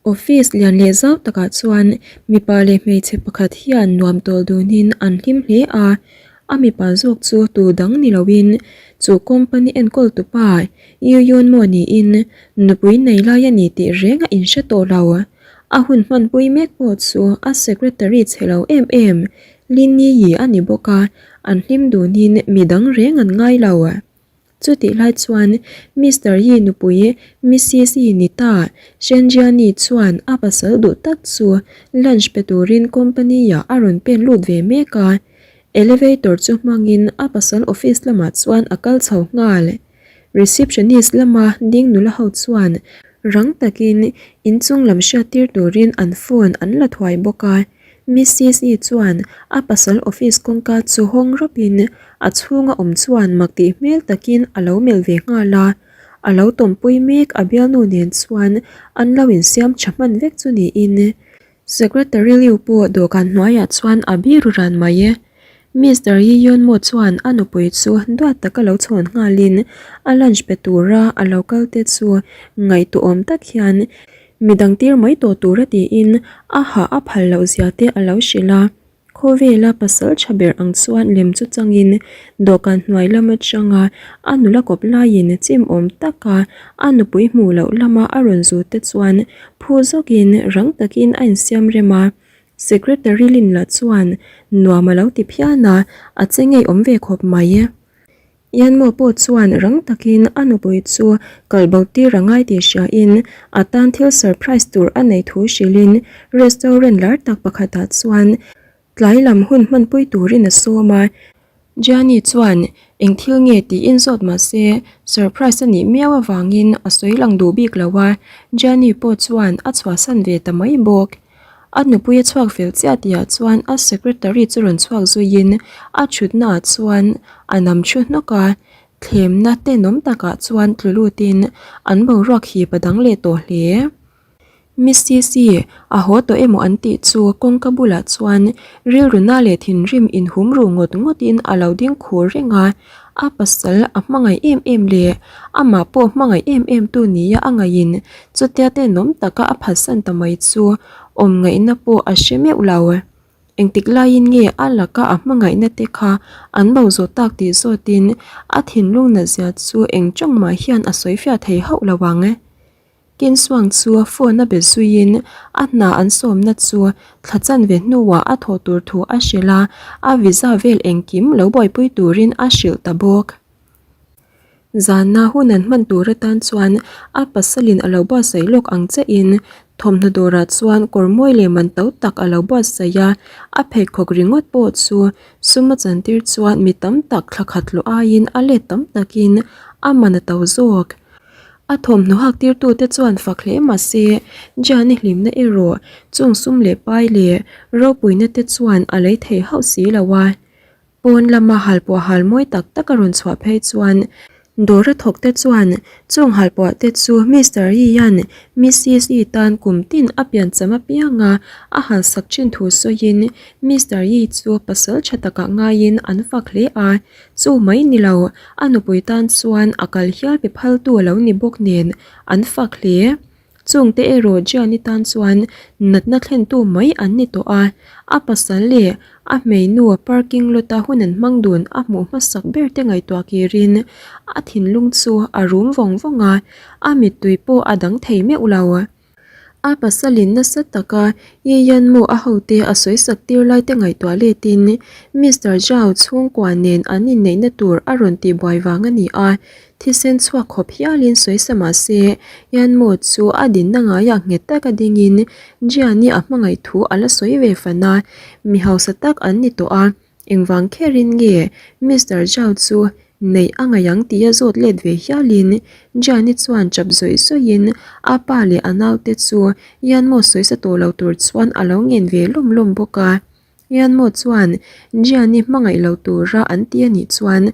Office lian leh zau takah chuan mipa leh hmeichhe pakhat hian nuam tawl dunin an hlim hle a, a mipa zawk chu tu dang ni loin chu company enkawl tupa Yu Yun maw niin nupui nei lai a ni tih reng a inhre tawh lo. A hun hmanpui mek pawh chu a secretary chhe lo em em Lin Ni Yi a ni bawk a, an hlim dunin mi dang reng an ngai lo. Chutih lai chuan Mister Yi nupui Missis Yi ni ta Shenjiani chuan a pasal duh tak chu lunch pe turin company-ah a rawn pen lut ve mek a. Elevator chu hmangin a pasal office lamah chuan a kal chho nghal. Receptionist lama ding nula ho chuan rang takin inchung lam hriattir turin an phone an la thuai bawk a. Missis Yi chuan a pasal office kawngka chu hawng rawpin a chhunga awm chuan mak tih hmel takin a lo melh ve nghal a. A lo tawmpui mek a bialnu nen chuan an lo insiam tha hman vek chu niin Secretary Liu pawh dawhkan hnuaiah chuan a biru ran mai e. Mister Yi Yun Mo chuan a nupui chu duat taka lo chhawn nghalin a lunch pe tura a lo kal te chu ngaihtuahawm tak hian Midang tir mai tawh tura tiin a hah a phal loh zia te a lo hrilh a. Khawvela pasal tha ber ang chuan lem chu changin dawhkan hnuai lam atanga a nula kawp laiin chim awm taka a nupui hmuh loh lama a rawn zu te chuan phu zawkin rang takin a insiam rem a. Secretary Lin lah chuan nuam a lo ti phian a, a che ngeiawm ve khawp mai. Yanmo pawh chuan rang takin a nupui chu kal bo tir a ngai tih hriain a tan thil surprise tur a nei thu hrilhin restaurant lar tak pakhatah chuan tlai lam hun hmanpui turin a sawm a. Gianni chuan eng thil nge tiin zawt mah se surprise a nih miau avangin a sawi lang duh bik lo a, Gianni pawh chuan a chhuahsan ve ta mai bawk. A nupui a chhuak fel chiah tihah chuan a secretary chu rawn chhuak zuiin a thutnaah chuan a nam thu hnawk a, thlemna tenawm takah chuan tlu lutin an boruak hip a dang leh tawh hle. Missis a haw tawh emaw an tih chu kawngka bulah chuan rilru na leh thinrim inhum ru ngawt ngawtin a lo ding khur reng a, a pasal a hmangaih em em leh amah pawh hmangaih em em tu nia a ngaihin chutia tenawm taka a phatsan ta mai chu awm ngaihna pawh a hre meuh lo. Engtik laiin nge a laka a hmangaihna te kha an bo zawh tak tih zawtin a thinlung natzia chu eng tawng mah hian a sawi fiah thei hauh lo ang. Kinsuang chu phone a be zuiin a hna an sawmna chu thla chanve hnuah a thawh tur thu a hrilh a, a visa vel engkim lo buaipui turin a hrilh ta bawk. Zanna hun an hman tur atan chuan a pasalin a lo buatsaih lawk ang chiahin thawmhnaw dawrah chuan kawr mawi leh man to tak a lo buatsaih a, a pheikhawk ringawt pawh chu sum a chantir chuan mi tam tak thla khat hlawh aiin a let tam takin a man a to zawk. A thawmhnaw hak tirtute chuan fak hle mah se, Jane-i hlimna erawh chung sum leh pai leh ropuina te chuan a lei thei hauh si lo a. Pawn lama halpuah hal mawi tak tak a rawn chhuah phei chuan dawra thawk te chuan chung halpuah te chu Mister Yi-a'n Missis Yi tan kum tin a piancham apianga a hal sak thin thu sawiin Mister Yi chu pasal tha takah ngaiin an fak hle a. Chu mai ni lo, a nupui tan chuan a kal hial pe phaltu a lo ni bawk nen an fak hle. Chungte erawh Gianni tan chuan natna thlentu mai an ni tawh a, a pasal leh a hmeinu parking lot-a hun an hmang dun a hmuh hmasak ber te ngaihtuah kirin a thinlung chu a rum vawng vawng a, a mittui pawh a dang thei meuh lo. A pasalin nasa taka Ye Yan Mo a hote a sawisak tir lai te ngaihtuah letin Mister Zhao chhungkua nen an inneihna tur a rawn tihbuai vang a ni a, thisen chhuak khawp hialin sawisa mah se Yan Mo chu a dinna ngaiah nghet taka dingin Jian-i a hmangaih thu a la sawi ve fan a, mi hausa tak an ni tawh a. Engvang kherin nge Mister Zhao chu neih a ngaih ang tih a zawt let ve hialin Jani chuan chap zawih zawihin a pa leh a naute chu Yanmo sawisa tawh lo tur chuan a lo ngen ve lawm lawm bawk a. Yanmo chuan Jani hmangaih lo tura an ti a nih chuan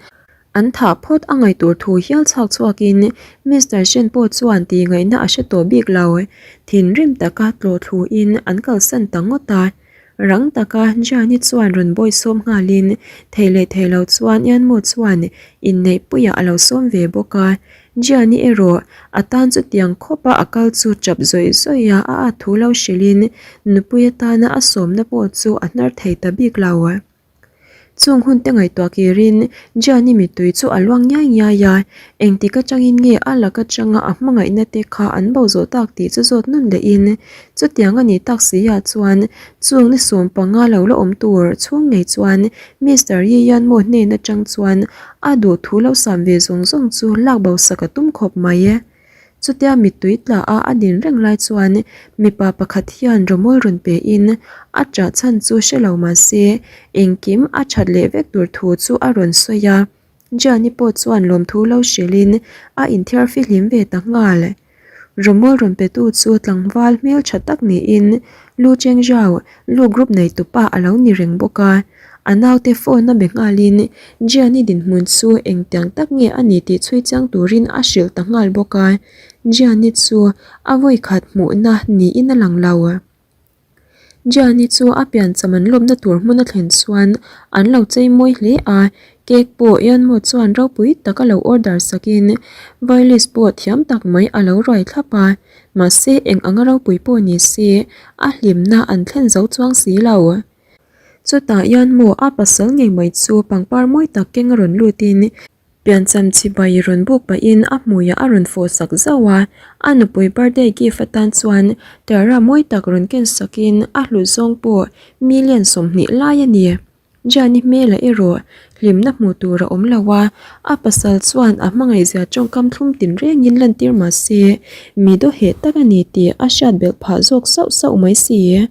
an thah phawt a ngaih tur thu hial chhak chhuakin Mister Shen pawh chuan tih ngaihna a hre tawh bik lo. Thinrim taka tlawh thluin an kalsan ta ngawt a. Rang taka Jani chuan rawn bawi sawm nghalin thei leh thei lo chuan Yanmo chuan inneihpuiah a lo sawm ve bawk a. Gianni erawh a tan chutiang khawpa a kal chu tap zawih zawih a, a at thu lo hrilhin nupui atana a sawmna pawh chu a hnar thei ta bik lo. Chung hun te ngaihtuah kirin Gianni mittui chu a luang ngiai ngiai a, engtik atangin nge a lak atanga a hmangaihna te kha an bo zawh tak tih chu zawt nawn lehin chutiang a nih tak si ah chuan chung ni 15 lo la awm tur chhung ngei chuan Mister Yi Yanmo hnen atang chuan a duh thu lo sam ve zawng zawng chu lak bo sak a tum khawp mai e. Chutia mittui tla a a din reng lai chuan mipa pakhat hian rawmawl rawn pe in a ṭah chhan chu hre lo mah se engkim a ṭhat leh vek tur thu chu a rawn sawi a. Gianni pawh chuan lawmthu lo hrilh in a inthiar fihlim ve ta nghal. Rawmawl rawn petu chu tlangval hmel tha tak niin Lu Cheng Zhao, Lu Group neitupa a lo ni reng bawk a. A naute phone a be nghalin Gianni dinhmun chu engtiang tak nge a ni tih chhui chiang turin a hrilh ta nghal bawk a. Gianni chu a vawikhat hmuhna niin a lang lo. Gianni chu a piancham an lawmna tur hmun a thlen chuan an lo chei mawi hle a, cake pawh Yanmo chuan ropui tak a lo order sakin violist pawh thiam tak mai a lo ruai thlap a, mahse eng anga ropui pawh ni se a hlimna an thlen zo chuang si lo. Chutah Yanmo a pasal ngei mai chu pangpar mawi tak keng a rawn lutin Piancham chibai rawn buk pahin a hmuiah a rawn fawh sak zauh a, a nupui birthday gift atan chuan tiara mawi tak rawn ken sakin a hlut zawng pawh million 20 lai a ni. Gianni hmelah erawh hlimna hmuh tur a awm lo a, a pasal chuan a hmangaihzia tawngkam thlum tinrengin lantir mah se mi dawheh tak a ni tih a hriat belh phah zawk sauh sauh mai si.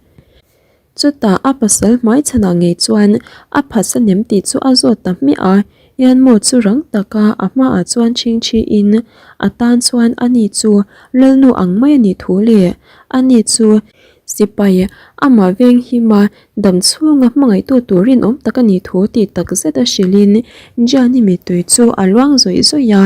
Chutah a pasal hmaichhanah ngei chuan a phatsa nem tih chu a zawt ta hmiah a, Yanmo chu rang taka a hmaah chuan chhingchhiin a tan chuan ani chu Lalnu ang mai a nih thu leh ani chu sipai amah veng hima dam chhunga hmangaihtu tur rinawm tak a nih thu tih tak zet a hrilhin Gianni mittui chu a luang zawih zawih a,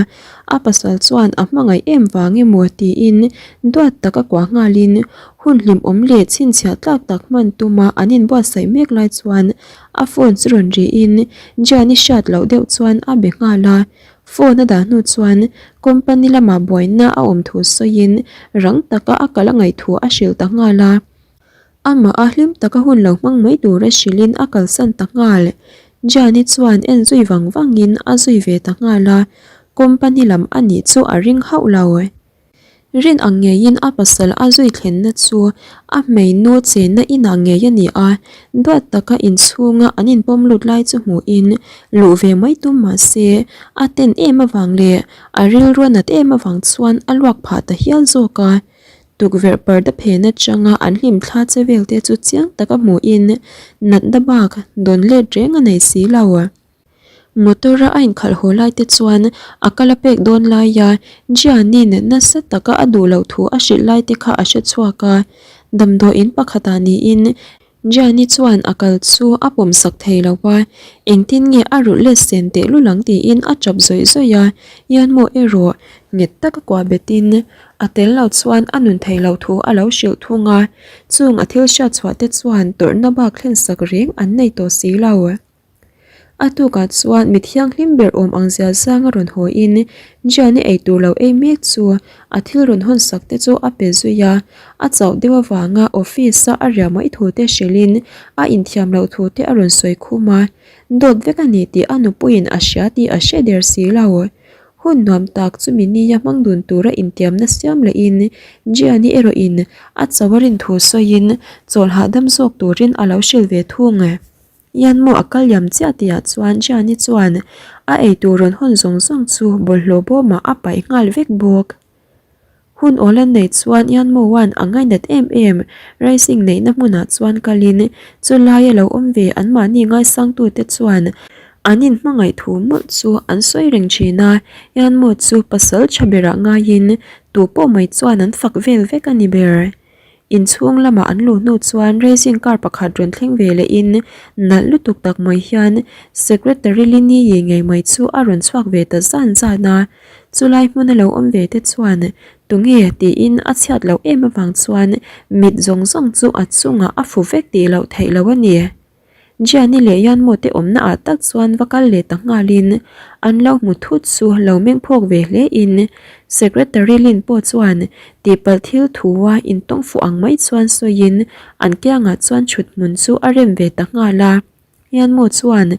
a pasal chuan a hmangaih em vang emaw tiin duat taka kuah nghalin Hun hlimawm leh chhinchhiah tlak tak hman tuma an inbuatsaih mek lai chuan a phone chu rawn rihin Gianni hriat loh deuh chuan a be nghal a. Phone a dah hnu chuan company lamah buaina a awm thu sawiin rang taka a kal a ngaih thu a hrilh ta nghal a. Amah a hlim taka hun lo hmang mai tura hrilhin a kalsan ta nghal. Gianni chuan en zui vang vangin a zui ve ta nghal a, company lam a nih chu a ring hauh lo. Rin ang ngeiin a pasal a zui thlenna chu a hmeinu chenna inah ngei a ni a, duat taka inchhunga an inpawm lut lai chu hmuhin luh ve mai tum mah se a ten em avang leh a rilru a nat em avang chuan a luak phah ta hial zawk a. Tukverh parda phen atanga an hlim thla che vel te chu chiang taka hmuhin natna bak dawn let reng a nei si lo. Motor a a inkhalh haw lai te chuan a kal a pek dawn laia Gianni-in nasa taka a duh loh thu a hrilh lai te kha a hre chhuak a, damdawiin pakhatah niin Gianni chuan a kal chu a pawm sak thei lo a, engtin nge a rulh let sen tehlul ang tiin a tap zawih zawih a, Yanmo erawh nghet taka kuah betin a tel lo chuan a nun thei loh thu a lo hrilh thung a, chung a thil hriat chhuah te chuan tawrhna bak thlen sak reng an nei tawh si lo. A tukah chuan mi thianghlim ber awm ang zia zang a rawn haw in Gianni ei tur lo ei mek chu a thil rawn hawn sak te chu a pe zui a, a chauh deuh avanga office a a riah mai thu te hrilh in a inthiam loh thu te a rawn sawi khum a, dawt vek a ni tih a nupuiin a hria tih a hre der si lo. Hun nuam tak chu mi nia hmang dun tura intiamna siam lehin Gianni erawhin a chauh a rin thu sawiin chawlh hahdam zawk turin a lo hrilh ve thung. Yanmo a kal liam chiah tihah chuan Gianni chuan a eitur rawn hawn zawng zawng chu bawlhhlawh bawmah a paih nghal vek bawk. Hun awl an neih chuan Yanmo-a'n a ngainat em em racing neihna hmunah chuan kalin chulaia lo awm ve anmahni ngaisangtute chuan an inhmangaih thu mawlh chu an sawi reng thin a, Yanmo chu pasal tha berah ngaiin tupawh mai chuan an fak vel vek a ni ber. Inchhung lamah an luh hnu chuan racing car pakhat rawn thleng ve lehin nalh lutuk tak mai hian Secretary Lini-i ngei mai chu a rawn chhuak ve ta zan zan a. Chulai hmuna lo awm ve te chuan tunge tiin a chhiat loh em avang chuan mit zawng zawng chu a chungah a fu vek tih loh theih loh a ni. Gianni leh Yanmo te awmna ah tak chuan va kal leh ta nghalin an lo hmu thut chu lo meng phawk ve hle in Secretary Lin pawh chuan tihpalh thil thua intawng fuh ang mai chuan sawiin an kiangah chuan thut hmun chu a rem ve ta nghal a. Yanmo chuan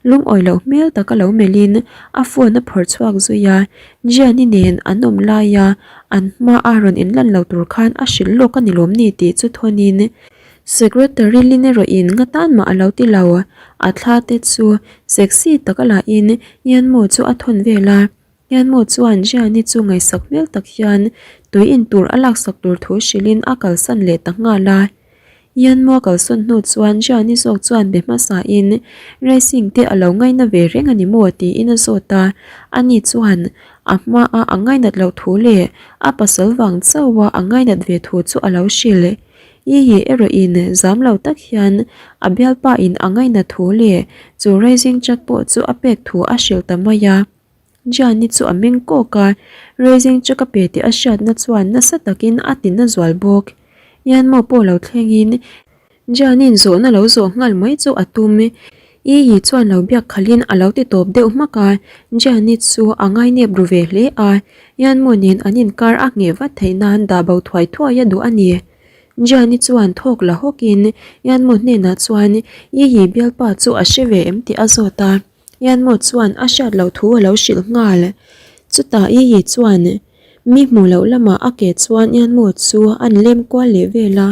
lungawi loh hmel taka lo melhin a phone a phawrh chhuak zui a, Gianni nen an awm laia an hma a rawn inlan lo tur khan a hrilh lawk a ni lawm ni tih chu thawnin Secretary Lin erawhin nga tan mah a lo ti lo, a thla te chu sexy taka lahin Yanmo chu a thawn vel a. Yanmo chuan Gianni chu ngaihsak hmel tak hian tui in tur a laksak tur thu hrilhin a kalsan leh ta nghal a. Yanmo a kalsawn hnu chuan Gianni zawk chuan be hmasain racing te a lo ngaina ve reng a ni maw tiin a zawt a, ani chuan a hmaa a ngainat loh thu leh a pasal vang chauha a ngainat ve thu chu a lo hrilh. Yiyi erawhin zam lo tak hian a bialpa in a ngainat thu leh chu racing truck pawh chu a pek thu a hrilh ta mai a. Gianni chu a meng kawk a, racing truck a pe tih a hriatna chuan nasa takin a ti na zual bawk. Yanmo pawh lo thlengin Gianni'n zawhna lo zawh nghal mai chu a tum. Yiyi chuan lo biak khalhin a lo ti tawp deuh hmak a, Gianni chu a ngainep ru ve hle a, Yanmo nen an inkar a ngheh vat theih nan dah bo thuai thuai a duh a ni. Gianni chuan thawk la hawkin Yanmo hnenah chuan Yiyi bialpa chu a hre ve em tih a zawt a. Yanmo chuan a hriat loh thu a lo hrilh nghal. Chutah Yiyi chuan mi hmuh loh lamah a ke chuan Yanmo chu an lem kual leh vel a.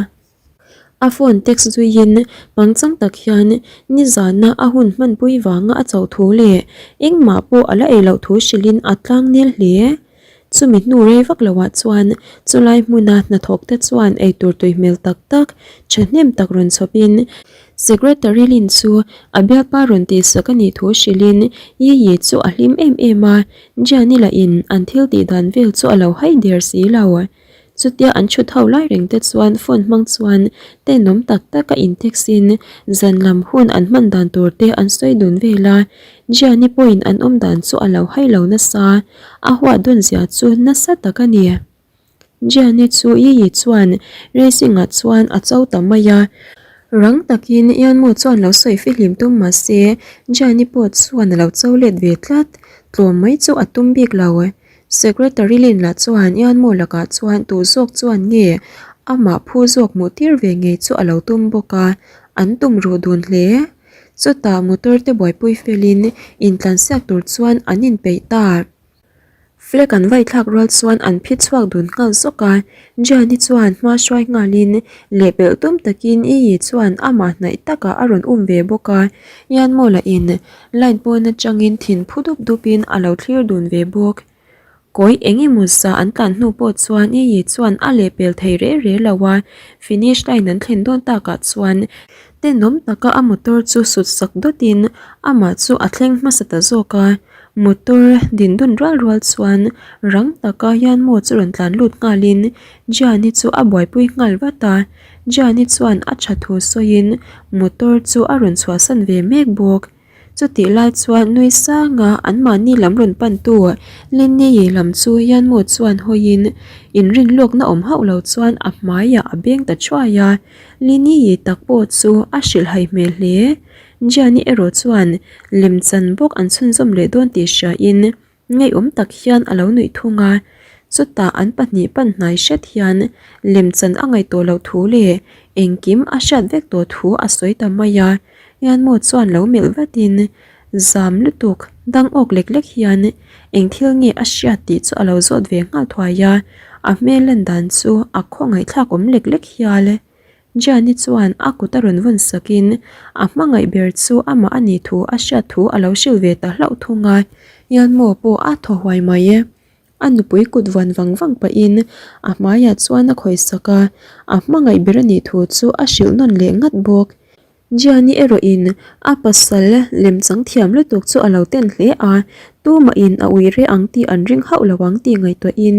A phone text zuiin pangchang tak hian nizana a hun hmanpui vanga a chauh thu leh engmah pawh a la ei loh thu hrilhin a tlang nel hle. Chumi hnu rei vak loah chuan chulai hmuna hnathawk te chuan eitur tui hmel tak tak thahnem tak rawn chhawpin Secretary Lin chu a bialpa rawn tihsak a nih thu hrilhin Yiyi chu a hlim em em a, Gianni lahin an thil tih dan vel chu a lo hai der si lo. Chutia an chhut ho lai reng te chuan phone hmang chuan tenawm tak tak a in text in zan lam hun an hman dan tur te an sawi dun vel a, Gianni pawhin an awm dan chu a lo hai lo nasa, a huat dawn zia chu nasa tak a ni. Gianni chu Yiyi chuan racing ah chuan a cho ta mai a, rang takin Yanmo chuan lo sawi fihlim tum mah se Gianni pawh chuan a lo cho let ve tlat, tlawm mai chu a tum bik lo. Secretary Lin lah chuan Yanmo lakah chuan tu zawk chuan nge amah phu zawk hmuh tir ve ngei chu a lo tum bawk a, an tum ruh dun hle. Chutah motor te buaipui felin intlansiak tur chuan an inpeih ta. Flag an vaihthlak rual chuan an phi chhuak dun nghal zawk a, Gianni chuan hma hruai nghalin lehpelh tum takin Iyi chuan amah hnaih takah a rawn um ve bawk a, Yanmo lahin Line pawn atangin thin phu dup dupin a lo thlir dun ve bawk. Kawi eng emaw za an tlan hnu pawh chuan Iyi chuan a lehpel thei reh reh lo a, finish line an thlen dawn takah chuan tenawm taka a motor chu sut sak dawtin amah chu a thleng hmasa ta zawk a. Motor din dun rual rual chuan rang taka Yanmo chu rawn tlan lut nghalin Gianni chu a buaipui nghal vat a, Gianni chuan a tha thu sawiin motor chu a rawn chhuahsan ve mek bawk. Chutih lai chuan nui sanga anmahni lam rawn pantu Linny-i lam chu Yanmo chuan hawiin inrin lawkna awm hauh lo chuan a hmaiah a beng ta thuai a, Linny-i tak pawh chu a hrilhhai hmel hle. Gianni erawh chuan lemchan bawk an chhunzawm leh dawn tih hriain Ngeiawm tak hian a lo nuih thung a, chutah an pahnih pan hnai hret hian lemchan a ngaih tawh loh thu leh engkim a hriat vek tawh thu a sawi ta mai a, Yanmo chuan lo melh vatin zam lutuk dang awk lek lek hian eng thil nge a hriat tih chu a lo zawt ve nghal thuai a, a hmel lan dan chu a khawngaihthlak awm lek lek hial. Gianni chuan a kut a rawn vawn sakin a hmangaih ber chu amah a nih thu a hriat thu a lo hrilh ve ta hlauh thung a, Yanmo pawh a thaw huai mai e. A nupui kut vuan vang vang pahin a hmaiah chuan a khawih sak a, a hmangaih ber a nih thu chu a hrilh nawn leh ngat bawk. Gianni erawhin a pasal lemchang thiam lutuk chu a lo ten hle a, tumahin a ui reh ang tih an ring hauh lo ang tih ngaihtuahin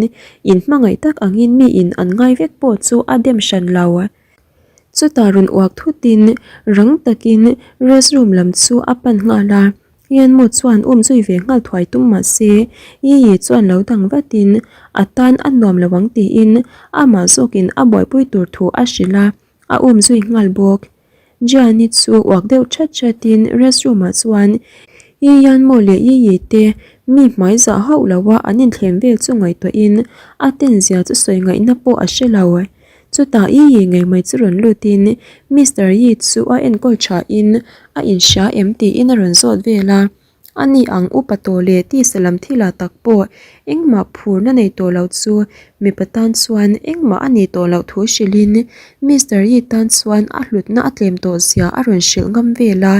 inhmangaih tak angin miin an ngai vek pawh chu a dem hran lo. Chutah rawn uak thutin rang takin restroom lam chu a pan nghal a, Yanmo chuan um zui ve nghal thuai tum mah se Yiyi chuan lo dang vatin a tan a nuam lo ang tiin amah zawkin a buaipui tur thu a hrilh a, a um zui nghal bawk. Gianni chu uak deuh that that in restroom ah chuan Yi Yanmo leh Yi Yi te mi hmai zah hauh lo a an inthlem vel chu ngaihtuah in a ten zia chu sawi ngaihna pawh a hre lo. Chutah Yi Yi ngei mai chu rawn lut in Mister Yi chu a enkawl tha in a inhria em tiin a rawn zawt vel a. A ni ang upa tawh leh tisa lam thilah tak pawh engmah phurna nei tawh lo chu mipa tan chuan engmah a nih tawh loh thu hrilhin Mister Yi tan chuan a hlutna a tlem tawh zia a rawn hrilh ngam vel a.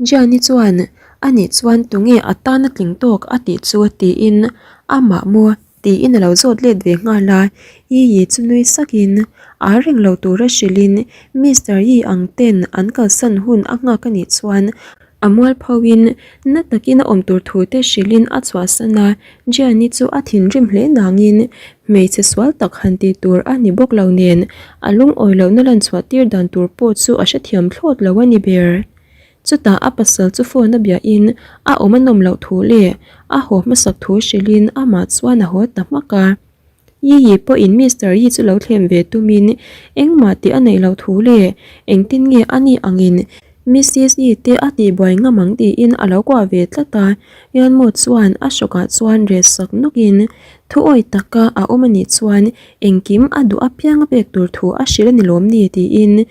Gianni chuan a nih chuan tunge a tana tling tawk a tih chu tiin amah maw tiin a lo zawt let ve nghal a, Yi Yi chu nui sakin a reng lo tura hrilhin Mister Yi ang ten an kalsan hun a nghak a nih chuan A mualphoin na takin a awm tur thu te hrilhin a chhuahsan a, Gianni chu a thinrim hle nangin hmeichhe sual tak han tih tur a ni bawk lo nen a lungawi lohna lan chhuah tir dan tur pawh chu a hrethiam thlawt lo a ni ber. Chutah a pasal chu phone a biahin a awm a nawm loh thu leh a haw hmasak thu hrilhin amah chuan a haw ta hmak a. Yi Yi pawhin Mister Yi chu lo thlem ve tumin engmah tih a neih loh thu leh engtin nge a nih angin Missis Yi te a tihbuai ngam ang tiin a lo kuah ve tlat a. Yanmo chuan a hrawkah chuan reh sak nawkin thu awi taka a awm a nih chuan engkim a duh apiang a pek tur thu a hrilh a ni lawm ni tiin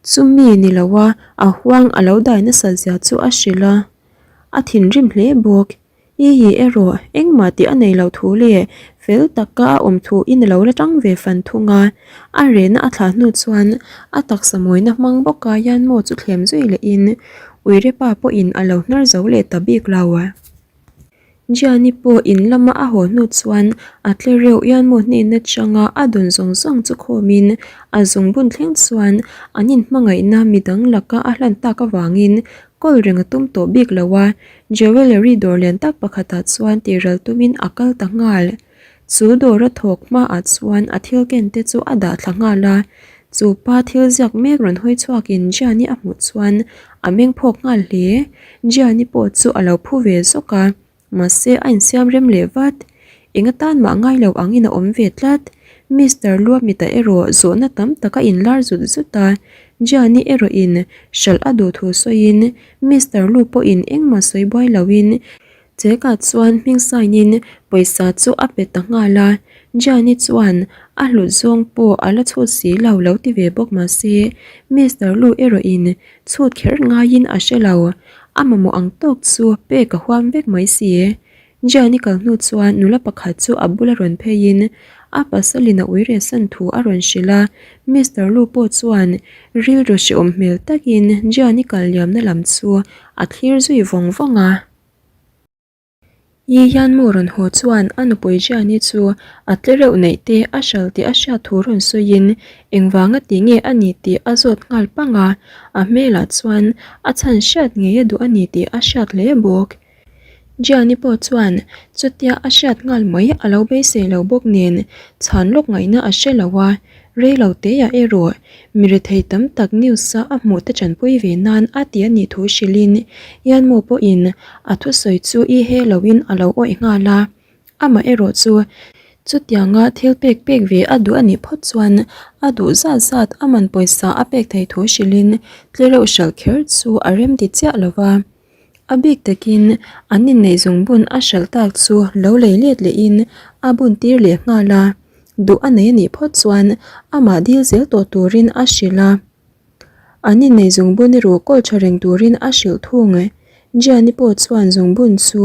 chumi ni loa a huang a lo dai nasat zia chu a hrilh a, a thinrim hle bawk. I hi erawh engmah tih a nei lo thu leh fel taka a awm thu in a lo la tang ve fan thung a, a rehna a thlah hnu chuan a taksa mawina hmang bawka Yanmo chu thlem zui leh in Uirepa pawhin a lo hnar zo leh ta bik lo. Gianni pawh in lama a haw hnu chuan a tle reuh Yanmo hnena changa a dawn zawng zawng chu khawmin a zungbun thleng chuan an inhmangaihna midang laka a hlan tak avangin kawl reng a tum tawh bik lo a, Jewellery dawr lian tak pakhatah chuan tihral tumin a kal ta nghal. Chu dawra thawk hmaah chuan a thil ken te chu a dah thla nghal a. Chu pa thil ziak mek rawn hawi chhuakin Gianni a hmuh chuan a meng phawk nghal hle. Gianni pawh chu a lo phu ve zawk a, mahse a insiam rem leh vat. Eng atan mah ngai lo angin a awm ve tlat. Mister Luamita erawh zawhna tam tak a inlar zut zut a, Gianni erawhin hralh a duh thu sawiin Mister Lu pawhin engmah sawi buai loin Cheka chuan hming sign-in pawisa chu a pe ta nghal a, Gianni chuan a hlut zawng pawh a la chhut si lo lo ti ve bawk mahse Mister Lu erawhin chhut kher ngaiin a hre lo, a mamawh ang tawk chu pek a huam vek mai si. Gianni kal hnu chuan nula pakhat chu a bula rawn pheiin a pasalin a uire san thu a rawn hrilh a, Mister Lu pawh chuan rilru hrehawm hmel takin Gianni kal liamna lam chu a thlir zui vawng vawng a. Yi hian mu rawn haw chuan a nupui Gianni chu a tle reuh neih te a hral tih a hriat thu rawn sawiin engvanga ti nge a ni tih a zawt nghal pang a, a hmelah chuan a chhan hriat ngei a duh a ni tih a hriat hle bawk. Gianni pawh chuan chutia a hriat nghal mai a lo beisei lo bawk nen chhan lawk ngaihna a hre lo a, rei lo teah erawh mi rethei tam tak news a a hmuh te tanpui ve nan a ti a nih thu hrilhin Yanmo pawhin a thusawi chu i he loin a lo awih nghal a, amah erawh chu chutianga thil pek pek ve a duh a nih phawt chuan a duh zat zat a man pawisa a pek theih thu hrilhin tlereuh hralh kher chu a remti chiah lo va. A bik takin an inneih zungbun a hralh tak chu lo lei let lehin a bun tir leh nghal a, duh a nei a nih phawt chuan amah dil zel tawh turin a hrilh a. An inneih zungbun erawh kawl tha reng turin a hrilh thung. Gianni pawh chuan zungbun chu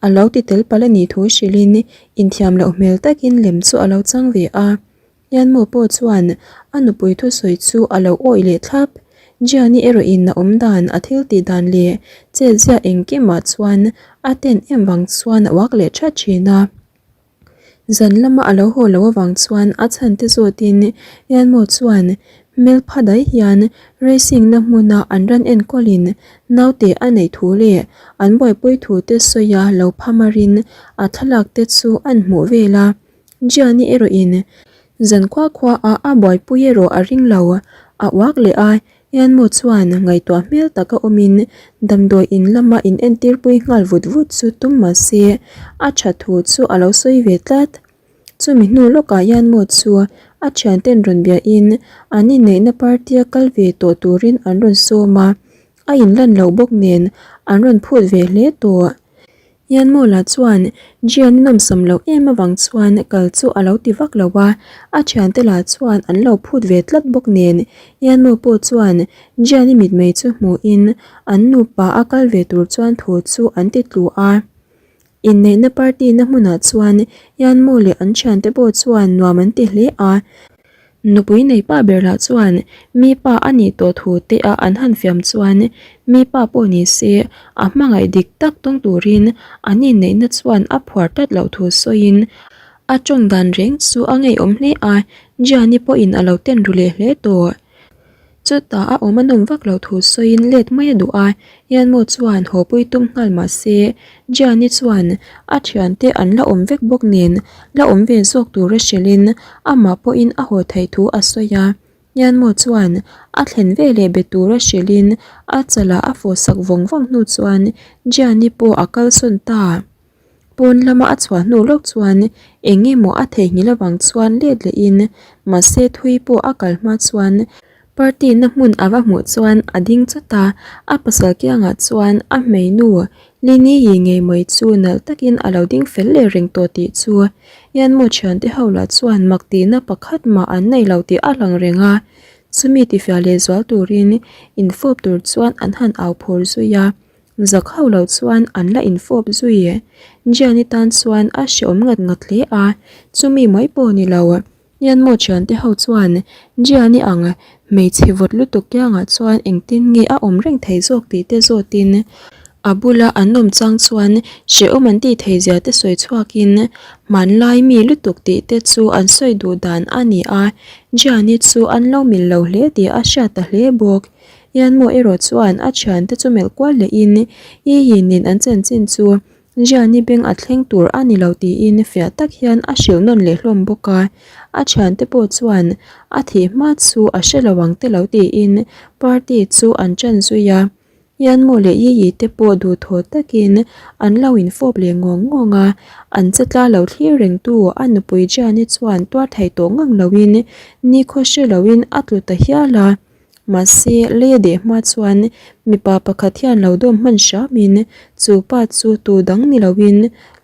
a lo ti tel palh a nih thu hrilhin inthiam loh hmel takin lem chu a lo chang ve a. Yanmo pawh chuan a nupui thusawi chu a lo awih leh thlap. Gianni erawhin a awm dan, a thil tih dan leh chet zia engkimah chuan a ten em vang chuan a uak leh that thin a. Zan lama a lo haw loh avang chuan a chhan te zawtin Yanmo chuan hmel pha dai hian racing na hmuna an ran enkawlin naute a neih thu leh an buaipui thu te sawia lo pha marin a thlalak te chu an hmuh vel a. Gianni erawhin zan khua khua a a buaipui erawh a ring lo. A uak leh a, Yanmo chuan ngaihtuah hmel taka awmin damdawi in lama in entirpui nghal vut vut chu tum mah se a tha thu chu a lo sawi ve tlat. Chumi hnu lawkah Yanmo chu a thianten rawn biahin an inneihna party a kal ve tawh turin an rawn sawm a, a inlan loh bawk nen an rawn phut ve hle tawh. Yanmo lah chuan Jian i nawmsam loh em avang chuan kal chu a lo ti vak lo a, a thiante lah chuan an lo phut ve tlat bawk nen Yanmo pawh chuan Jian i mitmei chu hmuhin an nupa a kal ve tur chuan thu chu an ti tlu a. Inneihna party na hmunah chuan Yanmo leh an thiante pawh chuan nuam an ti hle a. Nupui nei pa ber lah chuan mi pa a nih tawh thu te a an han fiam chuan mi pa pawh ni se a hmangaih dik tak tawng turin an inneihna chuan a phuar tlat loh thu sawiin a tawng dan reng chu a ngeiawm hle a, Gianni pawhin a lo ten ru leh hle tawh. Chutah a awm a nawm vak loh thu sawiin let mai a duh a, Yanmo chuan haw pui tum nghal mah se, Gianni chuan a thiante an la awm vek bawk nen la awm ve zawk tura hrilhin amah pawhin a haw theih thu a sawi a. Yanmo chuan a thlen veleh be tura hrilhin a chalah a fawhsak vawng vawng hnu chuan Gianni pawh a kalsawn ta. Pawn lama a chhuah hnu lawk chuan eng emaw a theihnghilh avang chuan let lehin mahse thui pawh a kal hma chuan party na hmun a va hmuh chuan a ding chawt a, a pasal kiangah chuan a hmeinu Lini-i ngei mai chu nalh takin a lo ding fel leh reng tawh tih chu Yanmo thiante ho lah chuan mak tihna pakhat mah an nei lo tih a lang reng a, chumi tifiah leh zual turin infawp tur chuan an han au phur zui a. Zak hauh loh chuan an la infawp zui e. Gianni tan chuan a hreawm ngat ngat hle a, chumi mai pawh ni lo. Yanmo thiante ho chuan Gianni ang hmeichhe vawt lutuk kiangah chuan engtin nge a awm reng thei zawk tih te zawtin a bula an awm chang chuan hrehawm an tih thei zia te sawi chhuakin hmanlai mi lutuk tih te chu an sawi duh dan a ni a, Gianni chu an lo mil lo hle tih a hriat ta hle bawk. Yanmo erawh chuan a thiante chu melh kual lehin I hi nen an chanchin chu Jiani beng a thleng tur a ni lo tiin fiah tak hian a hrilh nawn leh hlawm bawk a. A thiante pawh chuan a thih hma chu a hre lo ang te lo tiin party chu an ṭan zui a. Yanmo leh Yiyi te pawh duhthawh takin an lo infawp leh ngawng ngawng a, an che tla lo thlir rengtu a nupui Jiani chuan tuar thei tawh ngang loin nikhaw hre loin a tlu ta hial a. Mahse, lei a deh hma chuan mipa pakhat hian lo dawm hman hramin chu pa chu tu dang ni loin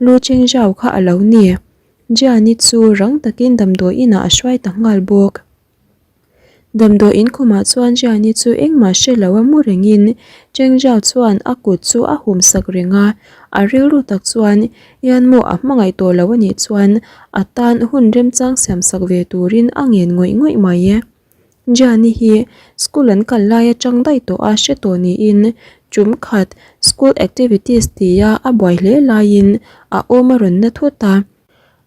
Lu Chengzhao kha a lo ni. Jiani chu rang takin damdawi inah a hruai ta nghal bawk. Damdawi in khumah chuan Jiani chu engmah hre lo a mu rengin Chengzhao chuan a kut chu a hum sak reng a, a rilru tak chuan Yanmo a hmangaih tawh lo a nih chuan a tan hun remchang siam sak ve turin a ngen ngawih ngawih mai. Gianni hi school an kal lai atang daih tawh a hre tawh niin tum khat school activities tia a buai hle laiin a awm a rawn na thut a.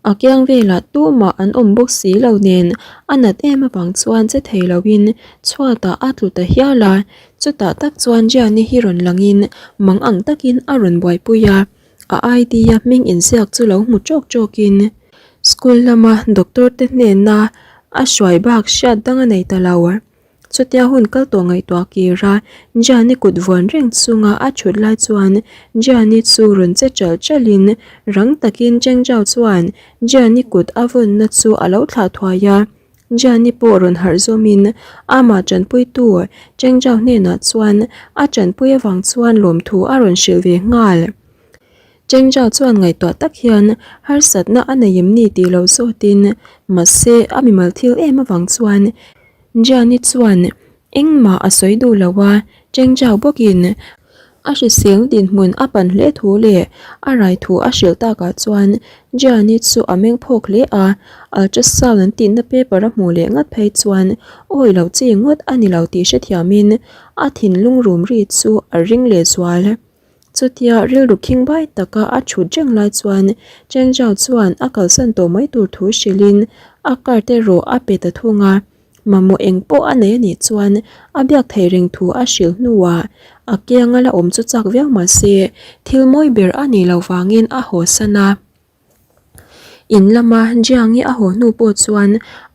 A kiang velah tumah an awm bawk si lo nen a nat em avang chuan che thei loin chhuatah a tlu ta hial a, chutah tak chuan Gianni hi rawn langin mang ang takin a rawn buaipui a. A ID a hming inziak chu lo hmu tawk tawkin school lama doctor te hnena a hruai bak hriat dang a nei ta lo. Chutia hun kal tawh ngaihtuah kir a, Gianni kut vuan reng chunga a thut lai chuan Gianni chu rawn che chalh chalhin rang takin Chengzhao chuan Gianni kut a vawnna chu a lo thlah thuai a. Gianni pawh rawn harh zawmin amah tanpuitu Chengzhao hnenah chuan a tanpui avang chuan lawmthu a rawn hrilh ve nghal. Chengzhao chuan ngaihtuah tak hian harsatna a nei em ni tih lo zawtin mahse a mimal thil em avang chuan Gianni chuan Engmah a sawi duh lo a, Chengzhao bawkin a hrisel dinhmun a pan hle thu leh a rai thu a hrilh takah chuan Gianni chu a meng phawk hle a, ultrasound an tihna paper a hmuh leh ngat phei chuan awi lo chi ngawt a ni lo tih hrethiamin a thinlung rum ri chu a ring leh zual. Chutia rilru khingbai taka a thut reng lai chuan Chengzhao chuan a kalsan tawh mai tur thu hrilhin a card erawh a pe ta thung a. Mamawh eng pawh a nei a nih chuan a biak theih reng thu a hrilh hnuah a kianga la awm chu chak viau mah se thil mawi ber a nih loh vangin a haw san a. In lama Jiangi a haw hnu pawh chuan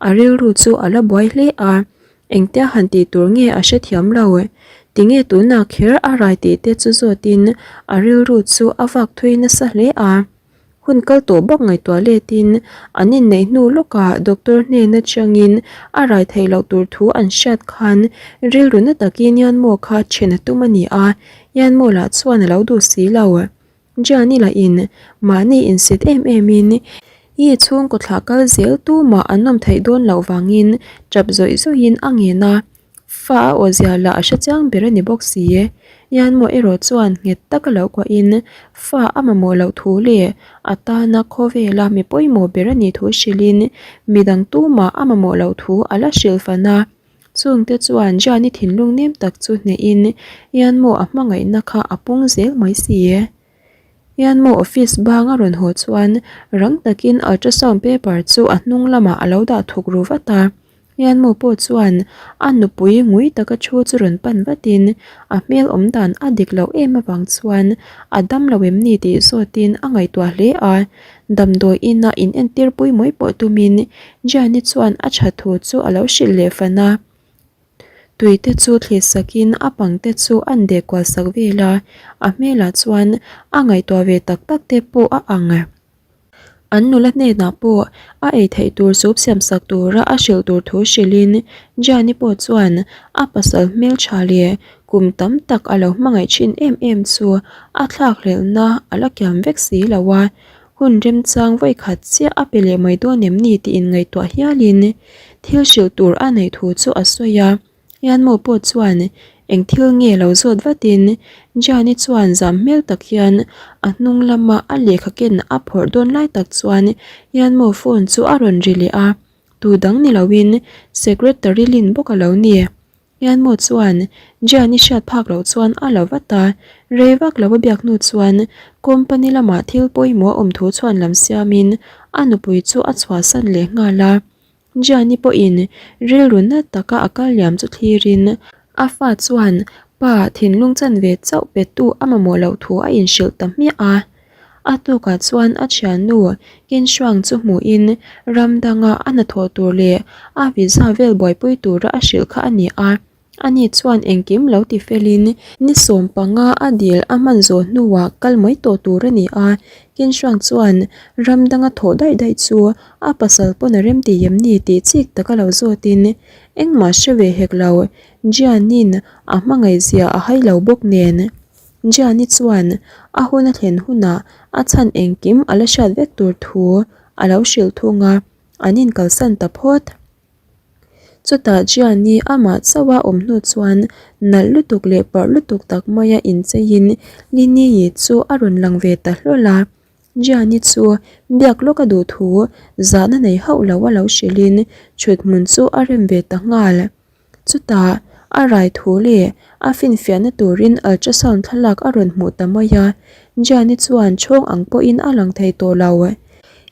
a rilru chu a la buai hle a, engtia han tih tur nge a hrethiam lo. Tinge tunah kher a rai tih te chu zawtin a rilru chu a vak thui nasa hle a. Hun kal tawh bawk ngaihtuah letin an inneih hnu lawkah doctor hnen atangin a rai theih loh tur thu an hriat khan rilru na takin Yanmo kha then a tum a ni a, Yanmo lah chuan a lo duh si lo. Gianni lahin mahni insit em emin i chhungkaw thlah kal zel tumah an awm theih dawn loh vangin tap zawih zawihin a ngen a. Fa a awzia lah a hre chiang ber a ni bawk si. Yanmo erawh chuan nghet taka lo kuahin fa a mamawh loh thu leh a tana khawvela mi pawimawh ber a nih thu hrilhin midang tumah a mamawh loh thu a la hrilh fan a. Chungte chuan Jani thinlung nem tak chu hnehin Yanmo a hmangaihna kha a pung zel mai si. Yanmo office bang a rawn haw chuan rang takin ultrasound paper chu a hnung lamah a lo dah thuk ru vat a. Yanmo pawh chuan a nupui ngui taka thu chu rawn pan vatin a hmel awm dan a dik loh em avang chuan a dam lo em ni tih zawtin a ngaihtuah hle a. Damdawi ina in entir pui mai pawh tumin Gianni chuan a tha thu chu a lo hrilh leh fan a. Tui te chu thli sakin a pang te chu an deh kual sak vel a, a hmelah chuan a ngaihtuah ve tak tak te pawh a ang. An nula hnenah pawh a ei theih tur soup siam sak tura a hrilh tur thu hrilhin Gianni pawh chuan a pasal hmeltha leh kum tam tak a lo hmangaih thin em em chu a thlakhlelhna a la kiam vek si lo a, hun remchang vawikhat chiah a pe leh mai dawn em ni tih inngaihtuah hialin thil hrilh tur a neih thu chu a sawi a. Yanmo pawh chuan eng thil nge lo zawt vatin Jani chuan zam hmel tak hian a hnung lama a lehkha ken a phawrh dawn lai tak chuan Yanmo phone chu a rawn ri leh a, tu dang ni loin secretary Lin bawk a lo ni. Yanmo chuan Jani hriat phak loh chuan a la vat a, rei vak lo a biak hnu chuan company lamah thil pawimawh a awm thu chhuan lam siamin a nupui chu a chhuahsan leh nghal a. Gianni pawhin rilru na taka a kal liam chu thlirin a fa chuan pa thinlung chanve chauh petu a mamawh loh thu a inhrilh ta hmiah a. A tukah chuan a thiannu Kinshuang chu hmuhin ram danga a hnathawh tur leh a visa vel buaipui tura a hrilh kha a ni a. Ani chuan engkim lo ti felin ni 15 a dil a hman zawh hnuah kal mai tawh tur a ni a, Kinshuang chuan ram danga thawh daih daih chu a pasal pawn a rem ti em ni tih chik taka lo zawtin engmah hre ve hek lo, Jianin a hmangaihzia a hai lo bawk nen. Jiani chuan a hun a thlen hunah a chhan engkim a la hriat vek tur thu a lo hrilh thung a, an inkalsan ta phawt. Chutah Gianni amah chauh a awm hnu chuan nalh lutuk leh parh lutuk tak maia incheiin Lini-i chu a rawn lang ve ta hlawl a. Gianni chu biak lawk a duh thu zahna nei hauh lo a lo hrilhin thuthmun chu a rem ve ta nghal. Chutah a rai thu leh a finfiahna turin ultrasound thlalak a rawn hmuh ta mai a, Gianni chuan chhawng ang pawhin a lang thei tawh lo.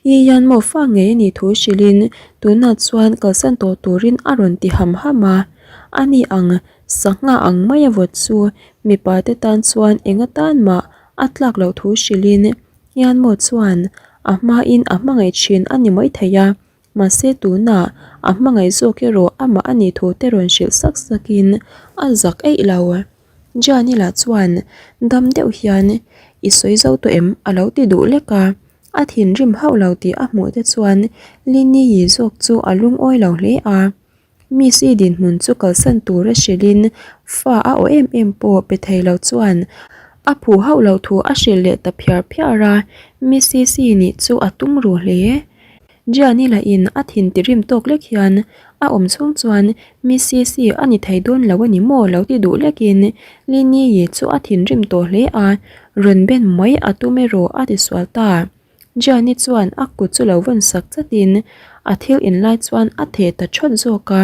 I hian maw fa ngei a nih thu hrilhin tunah chuan kalsan tawh turin a rawn ti ham ham a. Ani ang sangha ang maia vawt chu mipa te tan chuan eng atan mah a tlak loh thu hrilhin hian maw chuan a hmain a hmangaih thin a ni mai thei a. Mahse tunah a hmangaih zawk erawh amah a nih thu te rawn hrilh sak sakin a zak eih lo. Gianni lah chuan dam deuh hian i sawi zo tawh em a lo ti duh lek a, a thinrim hauh lo tih a hmuh te chuan Lini-i zawk chu a lungawi lo hle a. Miss i dinhmun chu kalsan tura hrilhin fa a aw em em pawh pe thei lo chuan a phu hauh loh thu a hrilh leh ta phiar phiar a, Miss i nih chu a tum ru hle. Gianni lahin a thin tirim tawk lek hian a awm chhung chuan Miss Sisi a ni thei dawn lo a ni maw lo ti duh lekin Lini-i chu a thinrim tawh hle a, rawn ben mai a tum erawh a ti sual ta. Gianni chuan a kut chu lo vawn sak chatin a thil inlai chuan a theh ta thawt zawk a,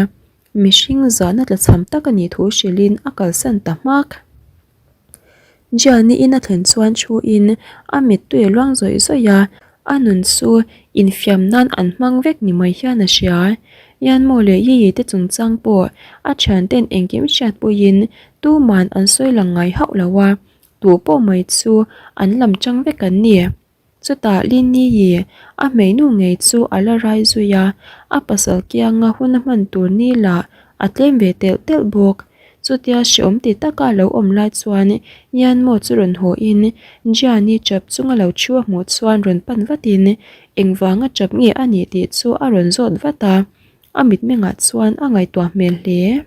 mihring zahna tlachham tak a nih thu hrilhin a kalsan ta hmak. Gianni in a thlen chuan thu in a mittui a luang zawih zawih a, a nun chu infiam nan an hmang vek ni mai hian a hria. Yanmo leh Yiyi te chungchang pawh a thianten engkim hriatpuiin tuman an sawi lang ngai hauh lo a, tu pawh mai chu an lam chang vek an ni. Chutah Lini-i a hmeinu ngei chu a la rai zui a, a pasal kianga hun a hman tur ni lah a tlem ve telh telh bawk. Chutia hreawm ti taka a lo awm lai chuan Yanmo chu rawn haw in Gianni chap chunga lo thu a hmuh chuan rawn pan vatin engvanga chap nge a nih tih chu a rawn zawt vat a, a mitmengah chuan a ngaihtuah hmel hle.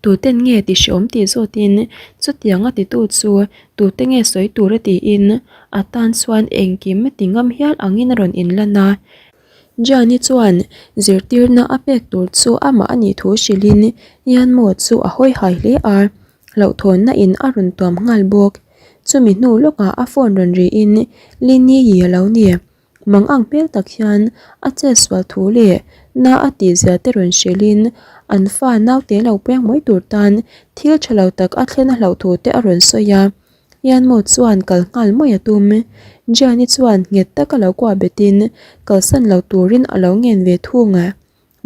Tuten nge ti hreawm tih zawtin chutianga titu chu tute nge sawi tur a tiin a tan chuan engkim ti ngam hial angin a rawn inlan a. Gianni chuan zirtirna a pek tur chu amah a nih thu hrilhin Yanmo chu a hawi hai hle a, hlauhthawnna in a rawn tuam nghal bawk. Chumi hnu lawkah a phone rawn rihin Lini yi a lo ni. Mang ang hmel tak hian a chet sual thu leh na a tih zia te rawn hrilhin an fa naute lo piang mai tur tan thil tha lo tak a thlen a hlauh thu te a rawn sawi a. Yanmo chuan kal nghal mai a tum. Gianni chuan nghet taka lo kuah betin kalsan lo turin a lo ngen ve thung a.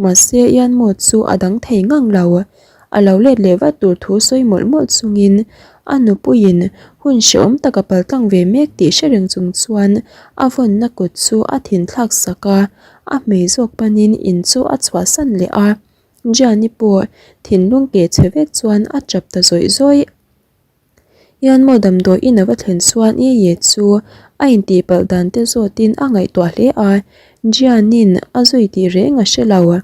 Mahse Yanmo chu a dang thei ngang lo. A lo let leh vat tur thu sawi mawlh mawlh chungin a nupuiin hun hrehawm tak a paltlang ve mek tih hre reng chung chuan a vawnna kut chu a thinthlak sak a, a hmei zawk panin in chu a chhuahsan leh a. Gianni pawh thinlung keh chhe vek chuan a tap ta zawih zawih. Yanmo damdawi in a va thlen chuan I Ye chu a intihpalh dan te zawtin a ngaihtuah hle a, Jianin a zui tih reng a hre lo.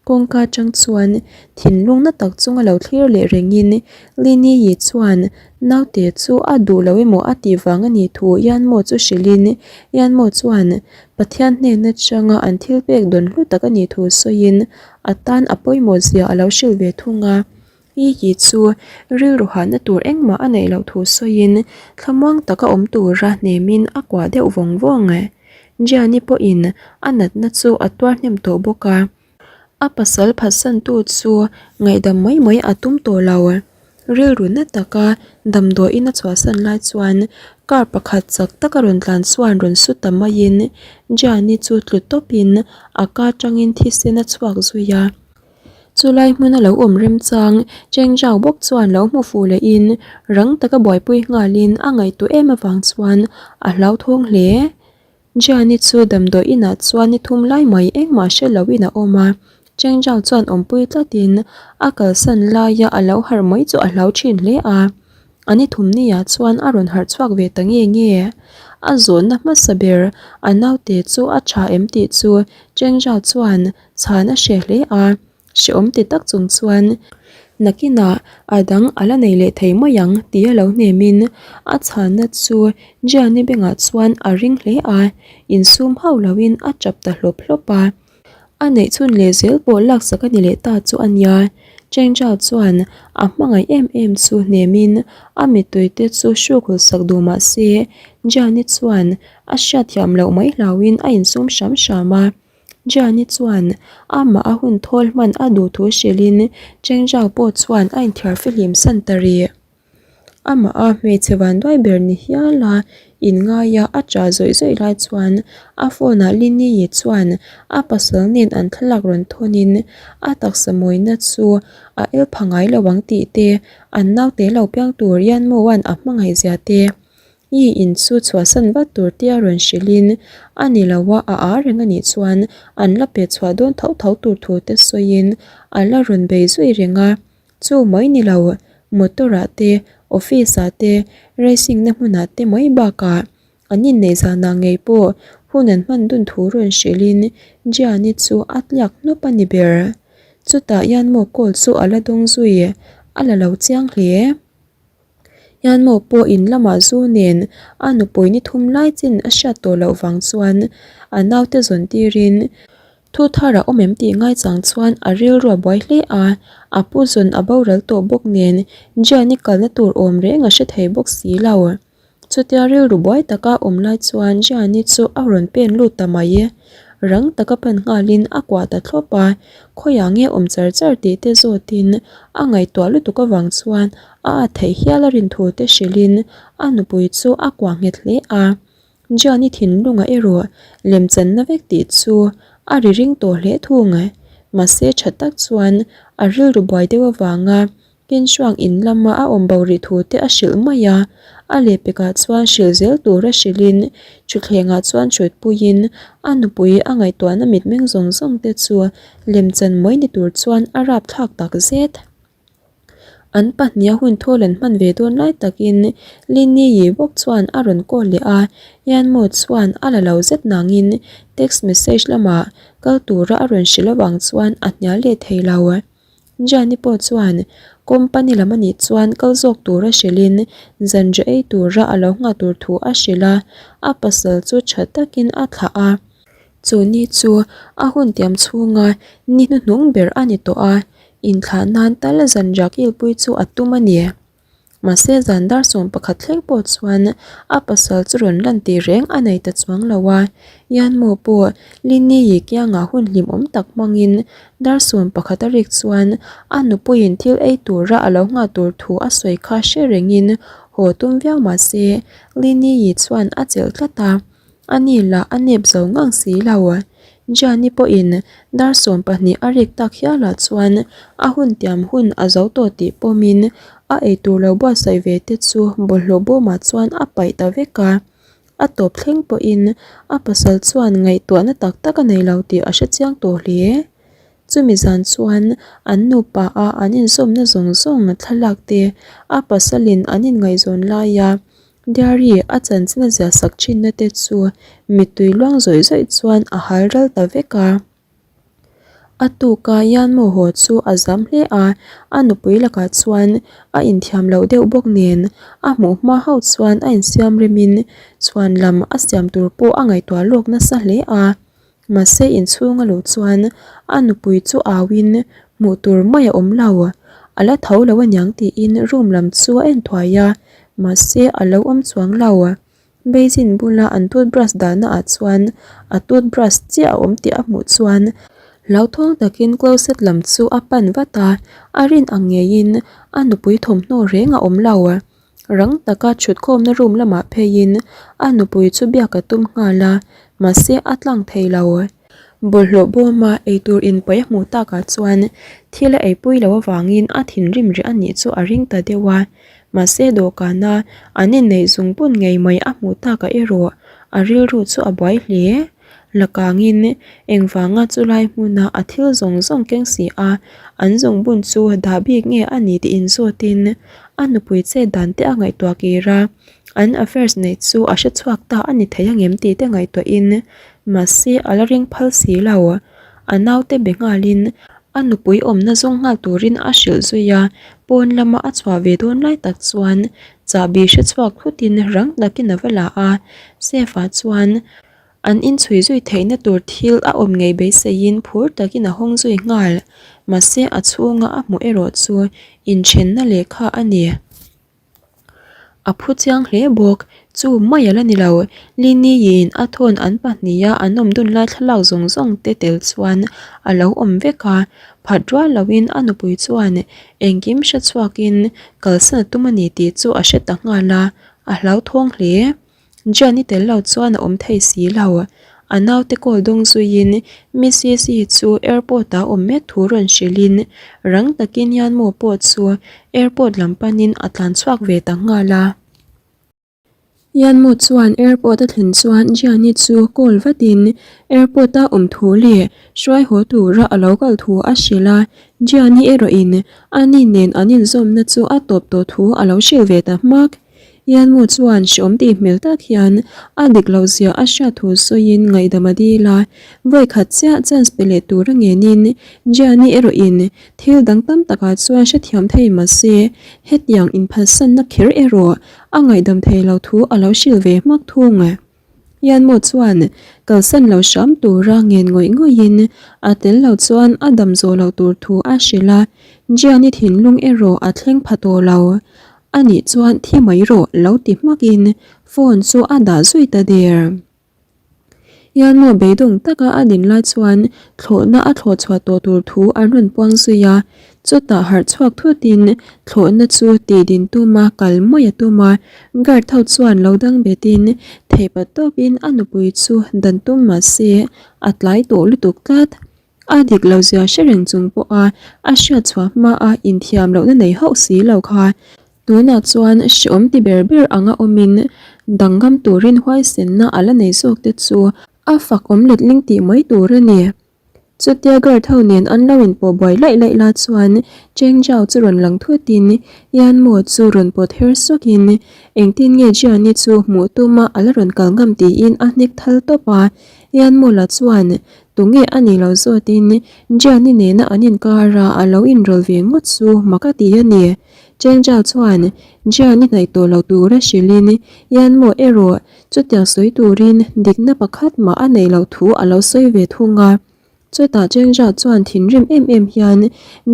Kawngka atang chuan thinlung na tak chunga lo thlir leh rengin Lini Yi chuan naute chu a duh lo emaw a tih vang a nih thu Yanmo chu hrilhin Yanmo chuan Pathian hnen atanga an thil pek dawn hlu tak a nih thu sawiin a tan a pawimawh zia a lo hrilh ve thung a. Hi hi chu rilru hahna tur engmah a neih loh thu sawiin thlamuang taka awm tura hnemin a kuah deuh vawng vawng. Gianni pawhin a natna chu a tuar hnem tawh bawk a, a pasal phatsantu chu ngaihdam mai mai a tum tawh lo. Rilru na taka damdawiin a chhuahsan lai chuan car pakhat chak taka rawn tlan chuan rawn su ta maiin Gianni chu tlu tawpin a ka atangin thisen a chhuak zui a. Chulai hmuna lo awm remchang Cheng Zhao bawk chuan lo hmu fuh lehin rang taka buaipui nghalin a ngaihtuah em avang chuan a hlauthawng hle. Jiani chu damdawi inah chuan ni thum lai mai engmah hre loin a awm a, Cheng Zhao chuan awmpui tlatin a kalsan laia a lo harh mai chu a hlau thin hle a. A ni thum niah chuan a rawn harh chhuak ve ta nge nge. A zawhna hmasa ber a naute chu a tha em tih chu Cheng Zhao chuan Chhan a hre hle a, hrehawm ti tak chung chuan nakinah a dang a la nei leh thei mai ang tih a lo hnemin a chhanna chu Gianni bengah chuan a ring hle a, insum hauh loin a tap ta hlawp hlawp a. A neih chhun leh zel pawh laksak a ni leh ta chu a nia. Cheng Zhao chuan a hmangaih em em chu hnemin a mittui te chu hruk hul sak duh mah se Gianni chuan a hriatthiam loh mai hlauhin a insum hram hram a. Gianni chuan amah a hun thawl hman a duh thu hrilhin Cheng Zhao pawh chuan a inthiar fihlim san ta rih. Amah a hmeichhe vanduai ber ni hial a inngaia a ṭah zawih zawih lai chuan a phone ah Lin Yi chuan a pasal nen an thlalak rawn thawnin a taksa mawina chu a el pha ngai lo ang tih te, an naute lo piang tur Yan Mo-a'n a hmangaih zia te, I in chu chhuahsan vat tur tia rawn hrilhin a ni lo a, a a reng a nih chuan an la pe chhuah dawn tho tho tur thu te sawiin a la rawn bei zui reng a. Chu mai ni lo, motor ah te, office ah te, racing na hmunah te mai bakah an inneih zanah ngei pawh hun an hman dun thu rawn hrilhin Gianni chu a tliak hnawp a ni ber. Chutah Yanmo call chu a la dawng zui, a la lo chiang hle. Hianmaw pawh in lamah zu nen a nupui ni thum lai chin a hriat tawh loh vang chuan a naute zawn tirin thu thar a awm em tih ngaichang chuan a rilru a buai hle a, a pu zawn a boral tawh bawk nen Gianni kalna tur awm reng a hre thei bawk si lo. Chutia rilru buai taka awm lai chuan Gianni chu a rawn pen lut ta mai. Rang taka pan nghalin a kuah ta thlawp a, khawiah nge awm char char tih te zawtin a ngaihtuah lutuk avang chuan a at theih hial a rin thu te hrilhin a nupui chu a kuah nghet hle a. Gianni thinlungah erawh lemchanna vek tih chu a ri ring tawh hle thung. Mahse tha tak chuan a rilru buai deuh avanga Kinhruang in lama a awm bo rih thu te a hrilh mai a, a lehpekah chuan hrilh zel tura hrilhin thutthlengah chuan hrutpuiin a nupui a ngaihtuahna mitmeng zawng zawng te chu lemchan mai ni tur chuan a rapthlak tak zet. An pahniha hun thawl an hman ve dawn lai takin Lini-i bawk chuan a rawn call leh a, Yanmo chuan a la lo zet nangin text message lamah kal tura a rawn hrilh avang chuan a hnial leh thei lo. Jani pawh chuan company lam a nih chuan kal zawk tura hrilhin zanriah ei tura a lo nghah tur thu a hrilh a, a pasal chu tha takin a thlah a. Chu ni chu a hun tiam chhunga ni hnuhnung ber a ni tawh a, inthlah nan tal zanriah kilpui chu a tum a ni. Mahse zan dar 11 thleng pawh chuan a pasal chu rawn lan tih reng a nei ta chuang lo a, Yanmo pawh Lini-i kiangah hun hlimawm tak hmangin dar 11 a rik chuan a nupuiin thil ei tura a lo nghah tur thu a sawi kha hre rengin haw tum viau mahse Lini-i chuan a chelh tlat a. A ni lah a nep zo ngang si lo. Gianni pawhin dar 20 a rik tak hialah chuan a hun tiam hun a zo tawh tih pawmin a eitur lo buatsaih ve te chu bawlhhlawh bawmah chuan a paih ta vek a. A tawp thleng pawhin a pasal chuan ngaihtuahna tak tak a nei lo tih a hrechiang tawh hle. Chumi zan chuan an nupa a an inzawmna zawng zawng thlalak te a pasalin an inngaihzawn laia Diary a chanchin a ziah sak thinna te chu mittui luang zawih zawih chuan a hal ral ta vek a. A tuka Yanmo haw chu a zam hle a, a nupui lakah chuan a inthiam loh deuh bawk nen a hmuh hma ho chuan a insiam remin chhuan lam a siam tur pawh a ngaihtuah lawk nasa hle a. Mahse inchhung a luh chuan a nupui chu auin hmuh tur mai a awm lo, a la tho lo aniang tiin room lam chu a en thuai a, mahse a lo awm chuang lo. Basin bula an toothbrush dahna ah chuan a toothbrush chiah a awm tih a hmuh chuan hlauthawng takin closet lam chu a pan vat a, a rin ang ngeiin a nupui thawmhnaw reng a awm lo. Rang taka thutkhawmna room lamah pheiin a nupui chu biak a tum nghal a, mahse a tlang thei lo. Bawlhhlawh bawma eitur inpaih a hmuh takah chuan thil a eipui loh avangin a thinrim rih a nih chu a ring ta deuh a, mahse dawhkana an inneih zungbun ngei mai a hmuh takah erawh a rilru chu a buai hle. La kangin engvanga chulai hmuna a thil zawng zawng keng si a, an zungbun chu dah bik nge a ni tih inzawtin a nupui chet dan te a ngaihtuah kir a, an affairs neih chu a hre chhuak ta a ni thei angem tih te ngaihtuahin mahse a la ring phal si lo. A naute be nghalin a nupui awmna zawng nghal turin a hrilh zui a, pawn lama a chhuah ve dawn lai tak chuan chahbi hre chhuak thutin rang takin a va la a, safe ah chuan An inchhui zui theihna tur thil a awm ngei beiseiin phur takin a hawng zui nghal. Mahse a chhunga a hmuh erawh chu inthenna lehkha a ni. A phu chiang hle bawk. Chu mai a la ni lo. Lini-in a thawn an pahniha an awm dun lai thlalak zawng zawng te tel chuan a lo awm vek a. Phat rual loin a nupui chuan engkim hre chhuakin kalsan a tum a ni tih chu a hre ta nghal a, a hlauthawng hle. Jan i tel lo chuan a awm thei si lo. A naute call dawng zuiin Mrs I chu airport ah awm mek thu rawn hrilhin rang takin Yanmo pawh chu airport lam panin a tlan chhuak ve ta nghal a. Yanmo chuan airport a thlen chuan Jan i chu call vatin airport a awm thu leh hruai haw tura a lo kal thu a hrilh a. Jan i erawhin ani nen an inzawmna chu a tawp tawh thu a lo hrilh ve ta hmak. Yanmu chuan hreawm tih hmel tak hian a dik loh zia a hriat thu sawiin ngaihdam a dil a, vawi khat chiah chance pe leh tur a ngenin Gianni erawhin thil dang tam takah chuan hrethiam thei mahse hetiang inphalsanna kher erawh a ngaihdam thei lo thu a lo hrilh ve hmak thung. Yanmu chuan kalsan lo hram tura ngen ngawih ngawihin a tel lo chuan a dam zawh loh tur thu a hrilh a, Gianni thinlung erawh a thleng pha tawh lo. A nih chuan thi mai rawh lo ti hmakin phone chu a dah zui ta der. Yanmo beidawng taka a din lai chuan thlawhna a thlawh chhuah tawh tur thu an rawn puang zui a, chutah harh chhuak thutin thlawhna chu tih din tuma kal mai a tum a, guard ho chuan lo dang betin theihpa tawpin a nupui chu dan tum mahse a tlai tawh lutuk tlat. A dik lo zia hre reng chung pawha a hriat chhuah hmaa inthiam lohna nei hauh si lo kha tunah chuan hreawm ti ber ber anga awmin dangam turin huaisenna a la nei zawk te chu a fak awm letling tih mai tur a ni. Chutia guard ho nen an lo inpawh buai laih laih la chuan Cheng Zhao chu rawn lang thutin Yan Mo chu rawn pawt her sawkin engtin nge Jian-i chu hmuh tuma a la rawn kal ngam tiin a hnek thal tawp a. Yan Mo la chuan tunge a nih lo zawtin Jian-i nena an inkara a lo inrawl ve ngawt chu mak a ti a ni. Cheng Zhao chuan Jian-i hnaih tawh lo tura hrilhin Yan Mo erawh Chutiang sawi turin dikna pakhat mah a neih loh thu a lo sawi ve thung a. Chutah Chengzha chuan thinrim em em hian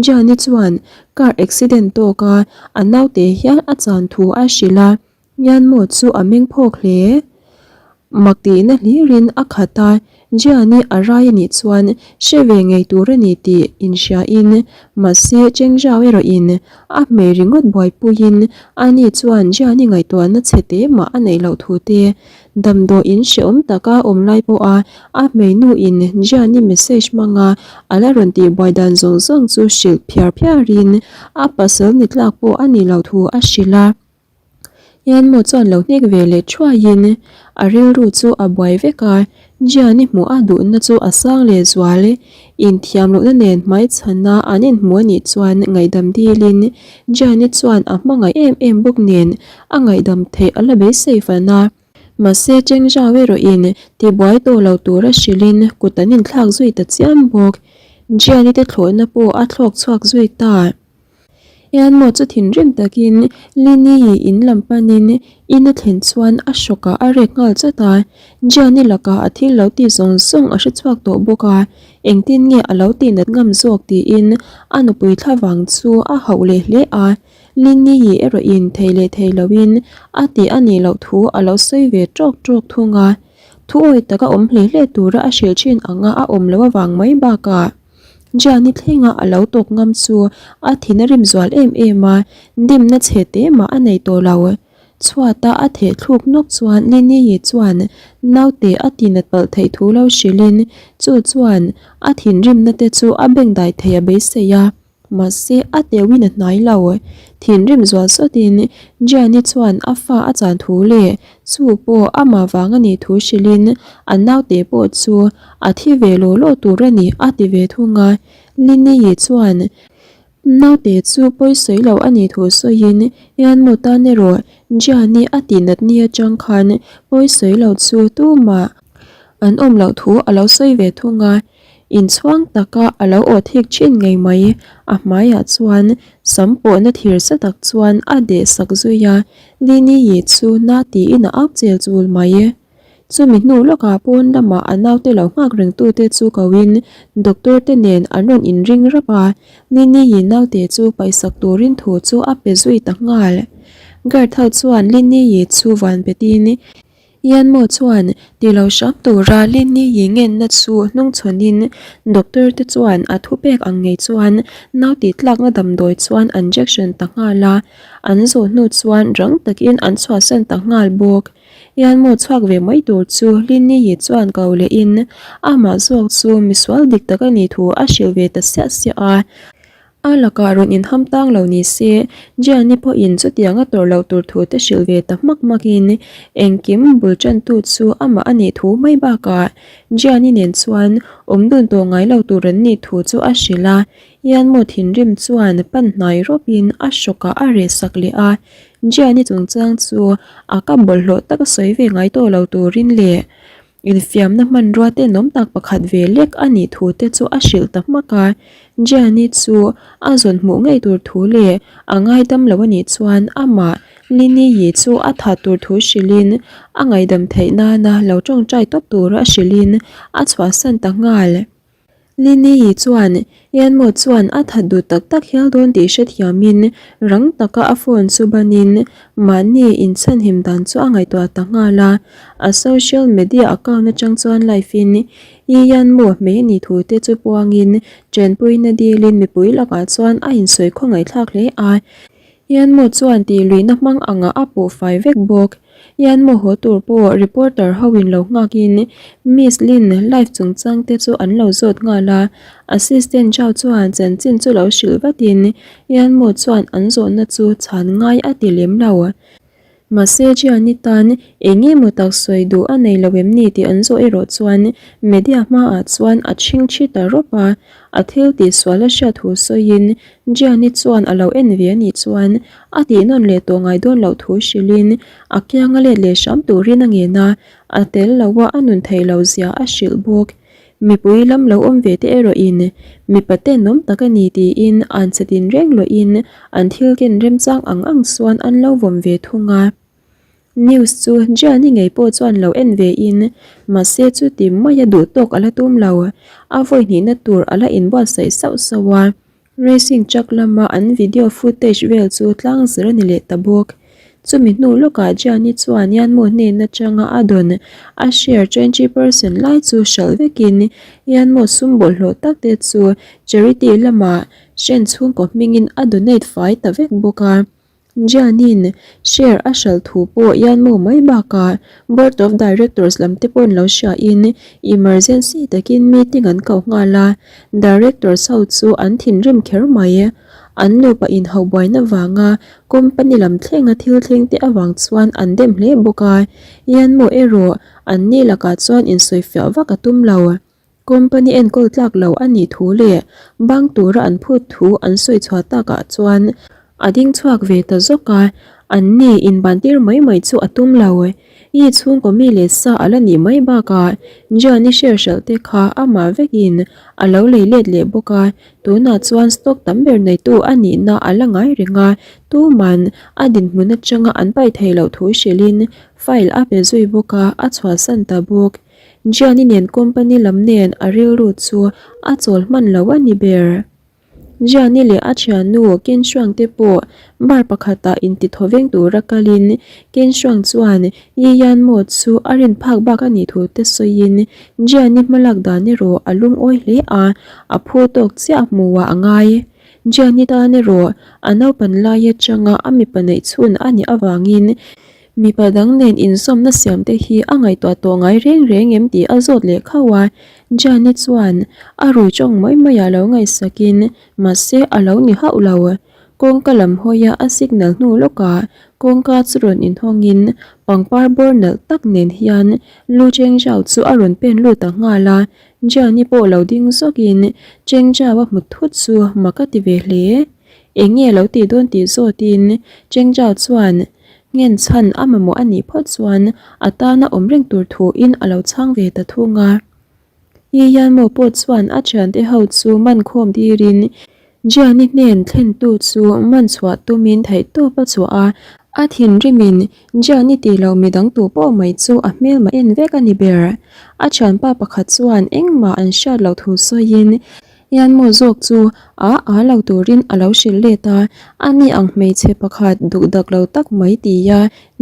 Jani chuan car accident tawk a a naute hian a chan thu a hrilh a, Yanmo chu a meng phawk hle. Mak tihna hlirin a khat a, Jiani a rai a nih chuan hre ve ngei tur a ni tih inhriain mahse Chengzhao erawhin a hmei ringawt buaipuiin ani chuan Jiani ngaihtuahna chhe te mah a neih loh thu te damdawiin hrehawm taka awm lai pawha a hmei nuin Jiani message hmanga a la rawn tih buai dan zawng zawng chu hrilh phiar phiarin a pasal ni tlak pawh a nih loh thu a hrilh a. Yanmo chuan lo hnek ve leh thuaiin a rilru chu a buai vek a, Jian-i hmuh a duhna chu a sang leh zual. Inthiam lohna nen hmaichhana an inhmu a nih chuan ngaihdam dilin Jian-i chuan a hmangaih em em bawk nen a ngaihdam theih a la beisei fan a. Mahse Cheng Zhao erawhin tibuai tawh lo tura hrilhin kut an inthlak zui ta chiam bawk. Jian-i te thlawhna pawh a thlawk chhuak zui ta. Yanmo chu thinrim takin Lini-i in lam panin in a thlen chuan a hrawkah a rek nghal chat a, Jian-i lakah a thil lo tih zawng zawng a hre chhuak tawh bawk a, engtin nge a lo tih nat ngam zawk tiin a nupui thlavang chu a hauh leh hle a, Lini-i erawhin thei leh thei loin a tih a nih loh thu a lo sawi ve tawk tawk thung a, thu awi taka awm hle hle tura a hrilh thin anga a awm loh avang mai bakah. Jiani thlenga a lo tawk ngam chu a thin a rim zual em em a, dimna chhe te mah a nei tawh lo. Chhuata a theh thluk nawk chuan Lini-i chuan naute a tinat palh theih thu lo hrilhin chu chuan a thinrimna te chu a bengdai thei a beisei a. Mahse, a teuhin a hnai lo. Thinrim zual sawtin Jiani chuan a fa a chan thu leh chu pawh amah vang a nih thu hrilhin a naute pawh chu a thi ve law law tur a ni a ti ve thung a. Lini-i chuan naute chu pawi sawi lo a nih thu sawiin Yanmu tan erawh Jiani a tihnat ni atang khan pawi sawi lo chu tumah an awm loh thu a lo sawi ve thung a. Inchhuang taka a lo aw thik thin ngei mai. A hmaiah chuan sam pawhna thir sa tak chuan a deh sak zui a, Lini-i chu na tiin a au chel chul mai. Chumi hnu lawkah pawn lamah a naute lo nghak rengtute chu koin doctor te nen an rawn inring rap a, Lini-i naute chu paihsak turin thu chu a pe zui ta nghal. Guard ho chuan Lini-i chu van betin Yanmo chuan ti lo hram tura Linny-i ngenna chu hnungchhawnin doctor te chuan a thupek ang ngei chuan nau tih tlakna damdawi chuan an jection ta nghal a, an zawh hnu chuan rang takin an chhuahsan ta nghal bawk. Yanmo chhuak ve mai tur chu Linny-i chuan ko lehin amah zawk chu misual dik tak a nih thu a hrilh ve ta siah siah a. A lakah rawn inham tang lo ni se, Gianni pawhin chutiang a tawrh loh tur thu te hrilh ve ta hmak hmakin engkim bul tantu chu amah a nih thu mai bakah Gianni nen chuan awm dun tawh ngai lo tur an nih thu chu a hrilh a. Ianmo thinrim chuan pan hnai rawpin a hrawkah a reh sak leh a, Gianni chungchang chu a ka bawlhhlawh tak sawi ve ngai tawh lo turin leh Infiamna hmanrua tenawm tak pakhat ve lek a nih thu te chu a hrilh ta hmak a. Gianni chu a zawn hmuh ngei tur thu leh a ngaidam lo a nih chuan amah Lini-i chu a that tur thu hrilhin a ngaihdam theih nana lo tawngtai tawp tura a hrilhin a chhuahsan ta nghal. Lini-i chuan Yanmo chuan a that duh tak tak hial dawn tih hrethiamin rang taka a phone chu banin mahni inchhanhim dan chu a ngaihtuah ta nghal a. A social media account atang chuan live in I Yanmo hmei a nih thu te chu puangin chenpuina dilin mipui lakah chuan a insawi khawngaihthlak hle a. Yanmo chuan tih luihna hmang angah a puh fai vek bawk. Yanmo haw tur pawh reporter ho in lo nghakin Miss Lin live chungchang te chu an lo zawt nghal a. Assistant Zhao chuan chanchin chu lo hrilh vatin Yanmo chuan an zawhna chu chhan ngai a ti lem lo. Mahse Gianni tan eng nge maw tak sawi duh a nei lo em ni tih an zawh erawh chuan media hmaah chuan a chhingchhi ta rawp a, a thil tih sual a hriat thu sawiin Gianni chuan a lo en ve a nih chuan a tih nawn leh tawh ngai dawn loh thu hrilhin a kianga let leh hram turin a ngen a, a tel lo a a nun theih loh zia a hrilh bawk. Mipui lam lo awm ve te erawhin mipa tenawm tak a ni tiin an che tin reng lawhin an thil ken remchang ang ang chuan an lo vawm ve thung a. News chu Gianni ngei pawh chuan lo en ve in mahse chuti maia duh tawk a la tum lo, a vawi hnihna tur a la inbuatsaih sauh sauh a. Racing truck lama an video footage vel chu tlang zir a ni leh ta bawk. Chumi hnu lawkah Gianni chuan Yanmo hnen atanga a dawn a share 20% lai chu hralh vekin Yanmo sum bawlhhlawh tak te chu charity lamah hren chhungkaw hmingin a donate fai ta vek bawk a. Gianni'n share a hralh thu pawh Yanmo mai bakah Board of Directors lam te pawhin lo hriain emergency takin meeting an koh nghal a, Directors ho chu an thinrim kher mai. An nupa inhauh buaina vanga company lam thlenga thil thleng te avang chuan an dem hle bawk a, Yanmo erawh an ni lakah chuan insawifiah vak a tum lo. Company enkawl tlak lo a nih thu leh bank tura an phut thu an sawi chhuah takah chuan a ding chhuak ve ta zawk a, an ni inban tir mai mai chu a tum lo. I chhungkaw mi leh sa a la nih mai bakah Gianni share hralh te kha amah vekin a lo lei let leh bawk a, tunah chuan stock tam ber neitu a nihna a la ngai reng a, tuman a dinhmun atanga an paih theih loh thu hrilhin file a pe zui bawk a, a chhuahsan ta bawk. Gianni nen company lam nen a rilru chu a chawl hman lo a ni ber. Gianni leh a thiannu Ken Shuang te pawh bar pakhatah inti thawveng tura kalin Ken Shuang chuan Yi Yan Mo chu a rin phak bak a nih thu te sawiin Gianni hmalak dan erawh a lungawi hle a, a phu tawk chiah hmuhah a ngai. Gianni tan erawh a naupan lai atanga a mipa neih chhun a nih avangin Mipa dang nen inzawmna siam te hi a ngaihtuah tawh ngai reng reng em tih a zawt leh khauh a, Jane chuan a rui tawng mai mai a lo ngaihsakin mahse a lo ni hauh lo. Kawngka lam hawia a signal hnu lawkah kawngka chu rawn inhawngin pangpar bawr nalh tak nen hian Lu Chengzhao chu a rawn pen lut ta nghal a, Jane pawh lo ding zawkin Chengzhao a hmu thut chu mak a ti ve hle. Eng nge lo tih dawn tih zawtin Chengzhao chuan Ngen chhan a mamawh a nih phawt chuan a tana awm reng tur thuin a lo chhang ve ta thung a. Yi Yanmo pawh chuan a thiante ho chu man khawm tirin Gianni hnen thlentu chu man chhuah tumin theihtawp a chhuah a, a thinrimin Gianni tih loh midang tu pawh mai chu a hmelma en vek a ni ber. A thianpa pakhat chuan engmah an hriat loh thu sawiin Yanmo zawk chu a a lo turin a lo hrilh let a, ani ang hmeichhe pakhat duh dak lo tak mai tia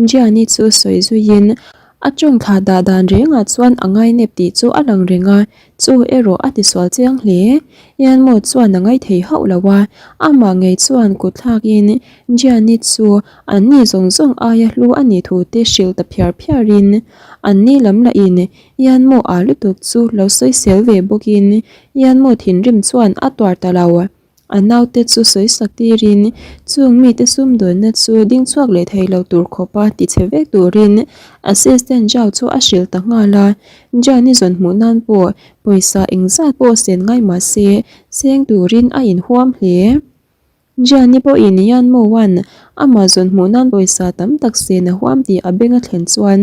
Gianni chu sawi zuiin a tawng thlah dah dan rengah chuan a ngainep tih chu a lang reng a, chu erawh a tisual chiang hle. Yanmo chuan a ngaithei hauh lo a, amah ngei chuan kut thlakin Gianni chu anni zawng zawng aia hlu a nih thu te hrilh ta phiar phiarin anni lam lahin Yanmo a lutuk chu lo sawisel ve bawkin Yanmo thinrim chuan a tuar ta lo. A naute chu sawisak tirin chung mite sumdawnna chu ding chhuak leh thei lo tur khawpa ti chhe vek turin Assistant Zhao chu a hrilh ta nghal a. Jian-i zawn hmuh nan pawh pawisa engzat pawh sen ngai mah se seng turin a inhuam hle. Gianni pawhin Yan Mo-a'n amah zawn hmuh nan pawisa tam tak sen a huam tih a beng a thlen chuan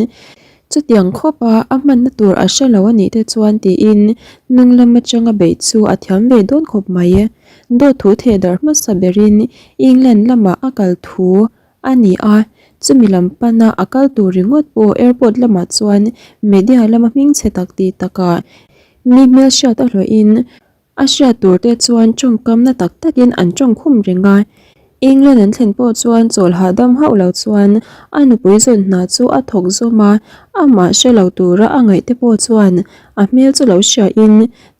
chutiang khawpa a hmanna tur a hre lo a nih te chuan tiin hnung lam atanga beih chu a thiam ve dawn khawp mai. Dawt thu theh darh hmasa berin England lamah a kal thu a ni a, chumi lam pana a kal tur ringawt pawh airport lamah chuan media lama hmingchhe tak tih takah mi hmelhriat a hlawhin A hriat tur te chuan tawngkam na tak takin an tawng khum reng a, England an thlen pawh chuan chawl hahdam hauh lo chuan a nupui zawn hna chu a thawk zawm a, amah hre lo tura a ngaih te pawh chuan a hmel chu lo hriain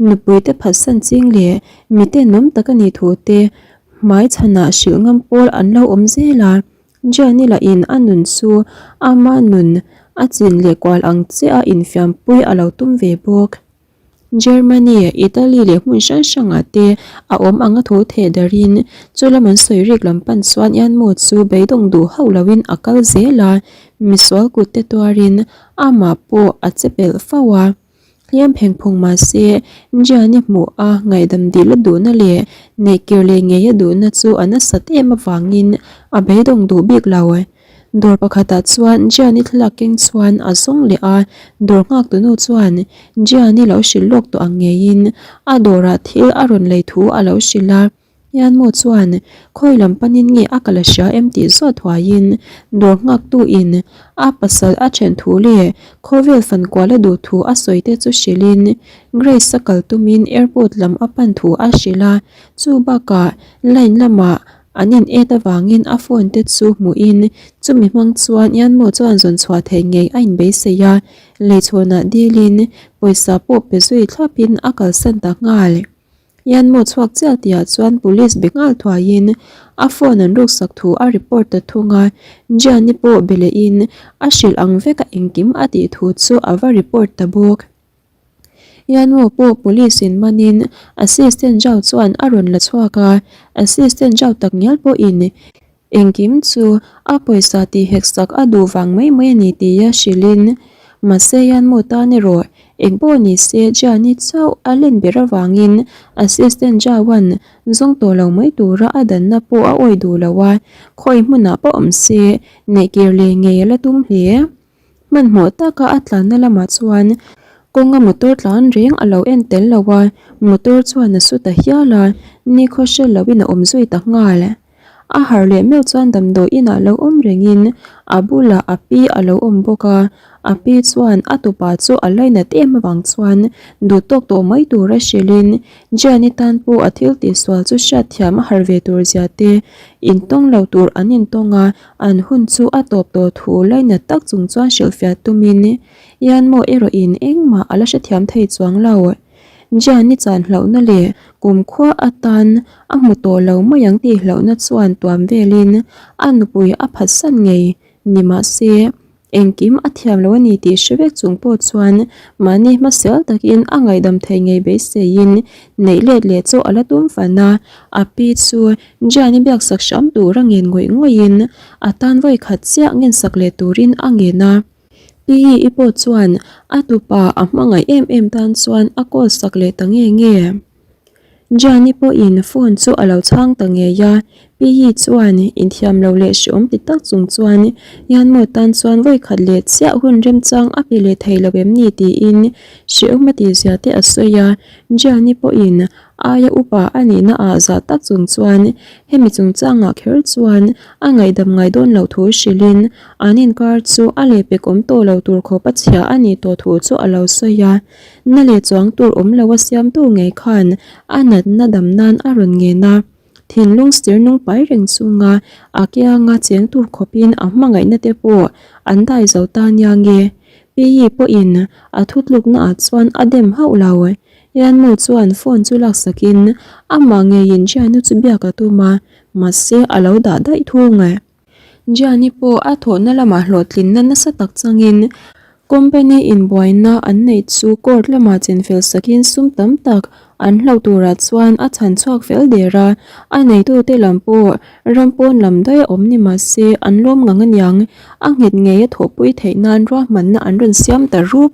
nupui te phatsan ching leh mite nawm tak a nih thu te hmai chhanah hrilh ngam pawl an lo awm zel a, Gianni lahin a nun chu ama nun a chin leh kual ang chiah a infiampui a lo tum ve bawk. Germany, Italy leh hmun hrang hrangah te a awm anga thu theh darin chu lam an sawi rik lam pan chuan Ianmo chu beidawng duh hauh loin a kal zel a, misual kut te tuarin amah pawh a che pelh fo a. Hliam pheng phung mah se Gianni hmuh a ngaihdam dil a duhna leh neihkir leh ngei a duhna chu a nasat em avangin a beidawng duh bik lo. Dawr pakhatah chuan Gianni thlalak keng chuan a zawng leh a, dawr nghak tunu chuan Gianni lo hrilh lawk tawh ang ngeiin a dawrah thil a rawn lei thu a lo hrilh a. Hianmu chuan khawi lam panin nge a kal a hria em tih zawt huaiin dawr nghaktu in a pasal a then thu leh khawvel fan kual a duh thu a sawi te chu hrilhin Grace a kal tumin airport lam a pan thu a hrilh a, chu bakah line lamah an in et avangin a phone te chu hmuhin chumi hmang chuan Ianmu chuan zawn chhuah theih ngei a inbeisei a, leichhawnah dilin pawisa pawh pe zui thlapin a kalsan ta nghal. Ianmu chhuak chiah tihah chuan police be nghal thuaiin a phone an ruksak thu a report ta thung a, Gianni pawh be lehin a hrilh ang veka engkim a tih thu chu a va report ta bawk. Ianmu pawh police in manin assistant Zhao chuan a rawn la chhuak a, assistant Zhao takngial pawhin Engkim chu a pawisa tih hek sak a duh vang mai mai a ni tia hrilhin mahse Yanmu tan erawh eng pawh ni se Jiani chauh a len ber avangin Assistant Jawan zawng tawh lo mai tura a danna pawh a awih duh lo a, khawi hmunah pawh awm se neihkir leh ngei a la tum hle. Hmanhmawh taka a tlanna lamah chuan kawnga motor tlan reng a lo en tel lo a, motor chuan a su ta hial a, nikhaw hre loin a awm zui ta nghal. A harh leh meuh chuan damdawi inah lo awm rengin a bulah a pi a lo awm bawk a, a pi chuan a tupa chu a lainat em avang chuan duh tawk tawh mai tura hrilhin Gianni tan pawh a thil tihsual chu hriatthiam a harh ve tur zia te, intawng lo tur an intawng a, An hun chu a tawp tawh thu lainat tak chung chuan hrilhfiah tumin Ianmo erawhin engmah a la hrethiam thei chuang lo. Gianni chan hlauhna leh kumkhua atan a hmu tawh lo mai ang tih hlauhna chuan tuam velin a nupui a phatsan ngei ni mahse Engkim a thiam lo a ni tih hre vek chung pawh chuan mahni hmasel takin a ngaihdam thei ngei beiseiin neih let leh chu a la tum fan a, a pi chu Gianni biaksak hram tur a ngen ngawih ngawihin a tan vawi khat chiah ngensak leh turin a ngen a. Pi i pawh chuan a tupa a hmangaih em em tan chuan a call sak leh ta nge nge. Gianni pawhin phone chu a lo chhang ta ngei a, Pi Yi chuan inthiam lo leh hreawm ti tak chung chuan Yanmo tan chuan vawi khat leh chiah hun remchang a pe leh thei lo em ni tiin hreawm a tihzia te a sawi a, Gianni pawhin aia upa a nihna ah zah tak chung chuan hemi chungchangah kher chuan a ngaihdam ngai dawn loh thu hrilhin an inkar chu a lehpek awm tawh lo tur khawp a chhia a nih tawh thu chu a lo sawi a. Na leh chuang tur awm lo a siamtu ngei khan a natna dam nan a rawn ngen a, thinlung sir nung pai reng chunga a kianga cheng tur khawpin a hmangaihna te pawh an dai zo ta nia nge. Pi pawhin a thutlukna ah chuan a dem hauh lo. Yanmu chuan phone chu laksakin amah ngeiin Jianu chu biak a tum a, mahse a lo dah daih thung. Gianni pawh a thawhna lamah hlawhtlinna nasa tak changin company inbuaina an neih chu court lamah chinfel sakin sum tam tak an hloh turah chuan a chhan chhuak fel der a, a neitute lam pawh ram pawn lam daih a awm ni mah se an lawm ngang aniang, a nghet ngei a thawhpui theih nan ruahmanna an rawn siam ta rup.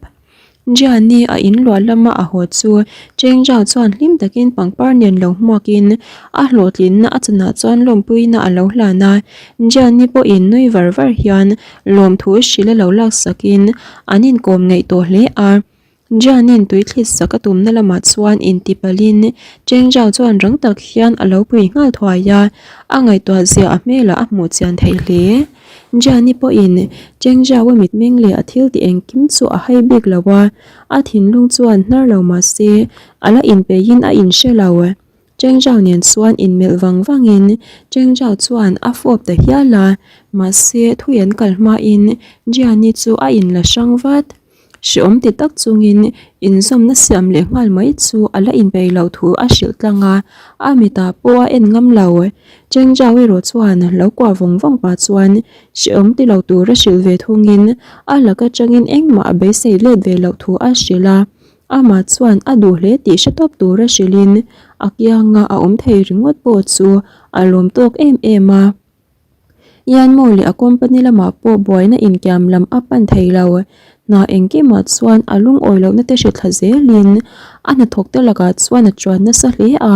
Gianni a in luah lama a haw chu Cheng Zhao chuan hlim takin pangpar nen lo hmuakin a hlawhtlinna a chanah chuan lawmpuina a lo hlan a. Gianni pawhin nui var var hian lawmthu hrilh a lo laksakin an inkawm ngeih tawh hle a. Gianni'n tui thlit sak a tumna lamah chuan intipalhin Cheng Zhao chuan rang tak hian a lo pui nghal thuai a, a ngaihtuah zia a hmelah a hmuh chian theih hle. Gianni pawhin Chengzhao-a mitmeng leh a thil tih engkim chu a hai bik lo a, a thinlung chuan hnar lo mah se a la inpeihin a inhre lo. Chengzhao nen chuan inmelh vang vangin Chengzhao chuan a fawp ta hial a, mahse thui an kal hmain Gianni chu a inla hrang vat. Hreawm ti tak chungin inzawmna siam leh nghal mai chu a la inpeih loh thu a hrilh tlang a, a mitah pawh a en ngam lo. Chengzhao erawh chuan lo kuah vawng vawng pah chuan hreawm ti lo tura hrilh ve thungin a lak atangin engmah a beisei let ve loh thu a hrilh a. Amah chuan a duh hle tih hre tawp tura hrilhin a kianga a awm thei ringawt pawh chu a lawm tawk em em a. Yanmo leh a company lamah pawh buaina inkiam lam a pan thei lo. Hna engkimah chuan a lungawi lohna te hre thla zelin a hnathawkte lakah chuan a chuan nasa hle a,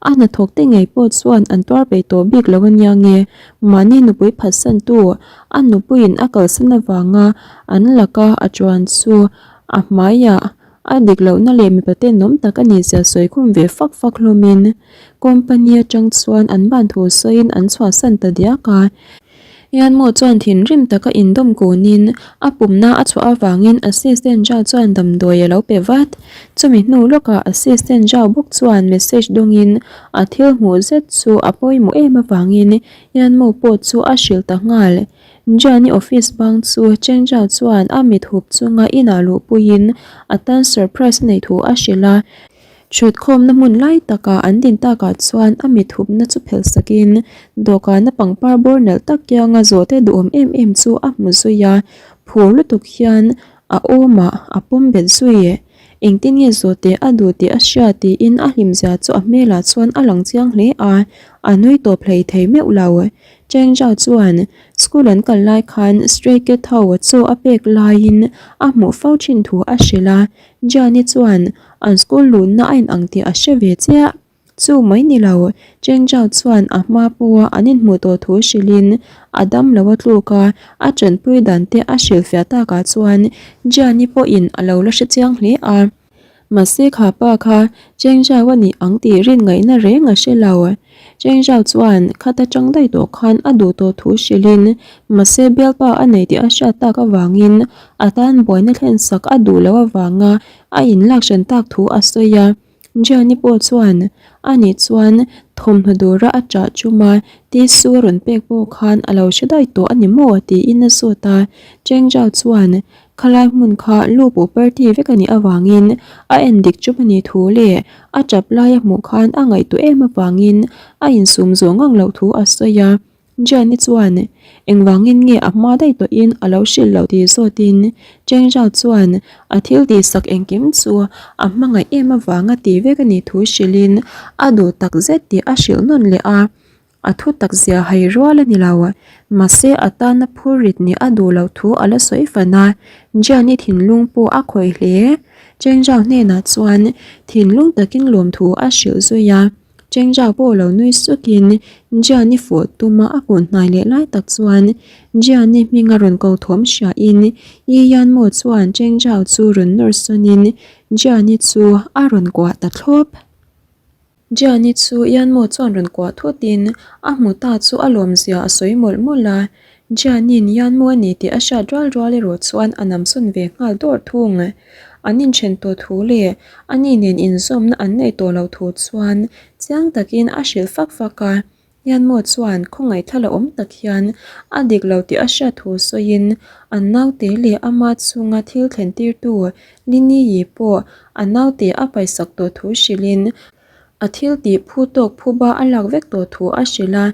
a hnathawkte ngei pawh chuan an tuar peih tawh bik lo ania nge mahni nupui phatsantu a nupuiin a kalsan avanga an laka a chuan chu a hmaiah a dik lohna leh mipa tenawm tak a nih zia sawi khum ve fak fak hlawmin company atang chuan an ban thu sawiin an chhuahsan ta diak a. Yanmo chuan thinrim taka indawm kunin a pumna a chhuah avangin Assistant Zhao chuan damdawi a lo pe vat. Chumi hnu lawkah Assistant Zhao bawk chuan message dawngin a thil hmuh zet chu a pawimawh em avangin Yanmo pawh chu a hrilh ta nghal. Jian-i office bang chu Cheng Zhao chuan a mit hup chunga inah luhpuiin a tan surprise a neih thu a hrilh a. Thutkhawmna hmun lai takah an din takah chuan a mit hupna chu phelh sakin dawhkana pangpar bawr nalh tak kianga zawhte duhawm em em chu a hmu zui a, phur lutuk hian a awmah a pawm bet zui. Engtin nge zawhte a duh tih a hria tiin a hlimzia chu a hmelah chuan a lang chiang hle a, a nui tawp hlei thei meuh lo. Cheng Zhao chuan school an kal lai khan stray cat ho chaw a pek laiin a hmuh fo thin thu a hrilh a, Jani chuan an school luhna a inang tih a hre ve chiah. Chu mai ni lo, Cheng Zhao chuan a hma pawha an inhmuh tawh thu hrilhin a dam lo a tluk a, a tanpui dan te a hrilhfiah takah chuan Jani pawhin a lo la hre chiang hle a. Mahse kha pa kha Cheng Zhao a nih ang tih rin ngaihna reng a hre lo. Cheng Zhao chuan khata tang daih tawh khan a duh tawh thu hrilhin mahse bialpa a nei tih a hriat tak avangin a tan buaina thlensak a duh loh avanga a inlak hran tak thu a sawi a. Gianni pawh chuan ani chuan thawmhnaw dawra a chah chuma tissue a rawn pek pawh khan a lo hre daih tawh a ni maw tiin a zawt a. Cheng Zhao chuan Khalai hmun kha lu pawh party vek a nih avangin a en dik chup a nih thu leh a tap lai a hmuh khan a ngaihtuah em avangin a insum zawh ngang loh thu a sawi a. Gianni chuan engvangin nge a hma daih tawhin a lo hrilh loh tih zawtin Cheng Zhao chuan a thil tihsak engkim chu a hmangaih em avanga tih vek a nih thu hrilhin a duh tak zet tih a hrilh nawn leh a. A thu tak zia hai rual a ni lo. Mahse a tana phur rit nih a duh loh thu a la sawi fan a, Gianni thinlung pawh a khawih hle. Cheng Zhao hnenah chuan thinlung takin lawmthu a hrilh zui a. Cheng Zhao pawh lo nui sukin Gianni fawh tuma a kun hnai leh lai tak chuan Gianni hminga rawn ko thawm hriain Yi Yanmo chuan Cheng Zhao chu rawn nawr sawnin Gianni chu a rawn kuah ta thlawp. Gianni chu Yanmo chuan rawn kuah thutin a hmu ta chu a lawmzia a sawi mawlh mawlh a. Gianni'n Yanmo a ni tih a hriat rual rual erawh chuan a namsawn ve nghal dawrh thung. An inthen tawh thu leh ani nen inzawmna an neih tawh loh thu chuan chiang takin a hrilh fak fak a. Yanmo chuan khawngaih thla la awm tak hian a dik lo tih a hriat thu sawiin an naute leh ama chhunga thil thlen tirtu Liniyi pawh a naute a paisak tawh thu hrilhin a thil tih phu tawk phuba a lak vek tawh thu a hrilh a.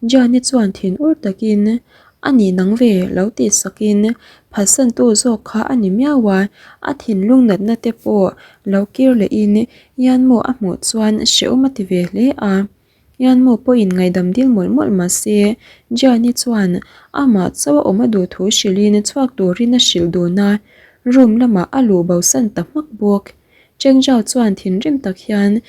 Gianni chuan thin ur takin a nih nang ve lo tih sakin phatsantu zawk kha a ni miau a, a thinlung natna te pawh lo kir lehin Yanmo a hmuh chuan hrehawm a ti ve hle a. Yanmo pawhin ngaihdam dil mawlh mawlh mah se, Gianni chuan amah chauh a awm a duh thu hrilhin chhuak turin a hrilh dun a, room lamah a luh bosan ta hmak bawk. Cheng Zhao chuan thinrim tak hian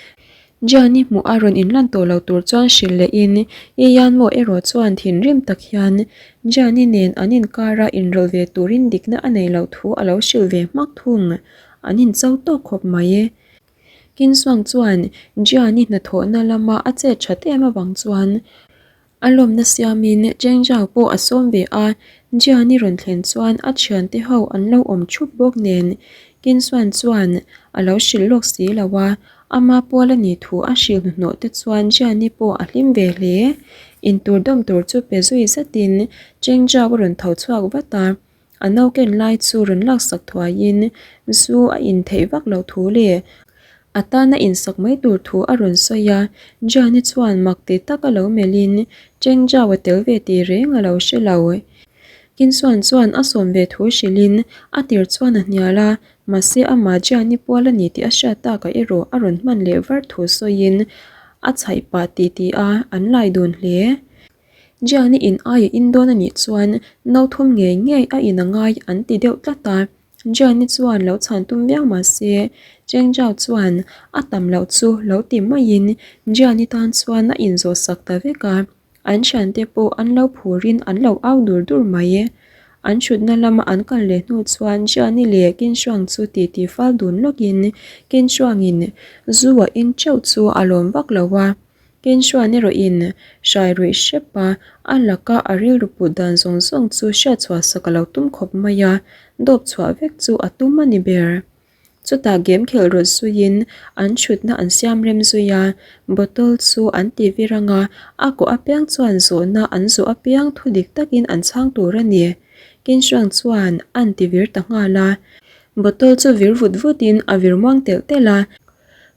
Gianni hmuh a rawn inlan tawh lo tur chuan hrilh lehin Yi Yanmo erawh chuan thinrim tak hian Gianni nen an inkara inrawlh ve turin dikna a nei loh thu a lo hrilh ve hmak thung. An incho tawk khawp mai. Kinsuang chuan Gianni hnathawhna lama a chet that em avang chuan a lawmna siamin Cheng Zhao pawh a sawm ve a, Gianni rawn thlen chuan a thiante ho an lo awm thup bawk nen Kinsuan chuan a lo hrilh lawk si lo a, ama pual a nih thu a hrilh hnuhnawh te chuan Gianni pawh a hlim ve hle. Intur dawm tur chu pe zui zatin Cheng Zhao a rawn tho chhuak vat a. A nauken lai chu rawn laksak thuaiin zu a in theih vak loh thu leh a tana insak mai tur thu a rawn sawi a. Gianni chuan mak ti taka lo melhin Cheng Zhao a tel ve tih reng a lo hre lo. Kinsuan chuan a sawm ve thu hrilhin a tir chuan a hnial a. Mahse amah Gianni pual a ni tih a hriat takah erawh a rawn hman leh var thu sawiin a chhaih pah ti tih a an lai dun hle. Gianni in aia in dawn a nih chuan no thum ngei ngei a in a ngai an ti deuh tlat a. Gianni chuan lo chhan tum viau mah se Cheng Zhao chuan a tam loh chu lo ti maiin Gianni tan chuan a inzawh sak ta vek a. An thiante pawh an lo phurin an lo au dur dur mai. An thutna lama an kal leh hnu chuan Gianni leh Kinshuang chu titi fal dun lawkin Kinshuangin zu a in teuh chu a lawm vak lo a. Kinshuan erawhin hrai ruih hrep a, a laka a rilru put dan zawng zawng chu hriatchhuah sak a lo tum khawp mai a, dawp chhuah vek chu a tum a ni ber. Chutah game khelh rawt zuiin an thutna an siam rem zui a, bottle chu an ti vir ang a, a kawh apiang chuan zawhna an zawh apiang thu dik takin an chhang tur a ni. Kinhruang chuan an ti vir ta nghal a, bottle chu vir vut vutin a vir muang telh telh a,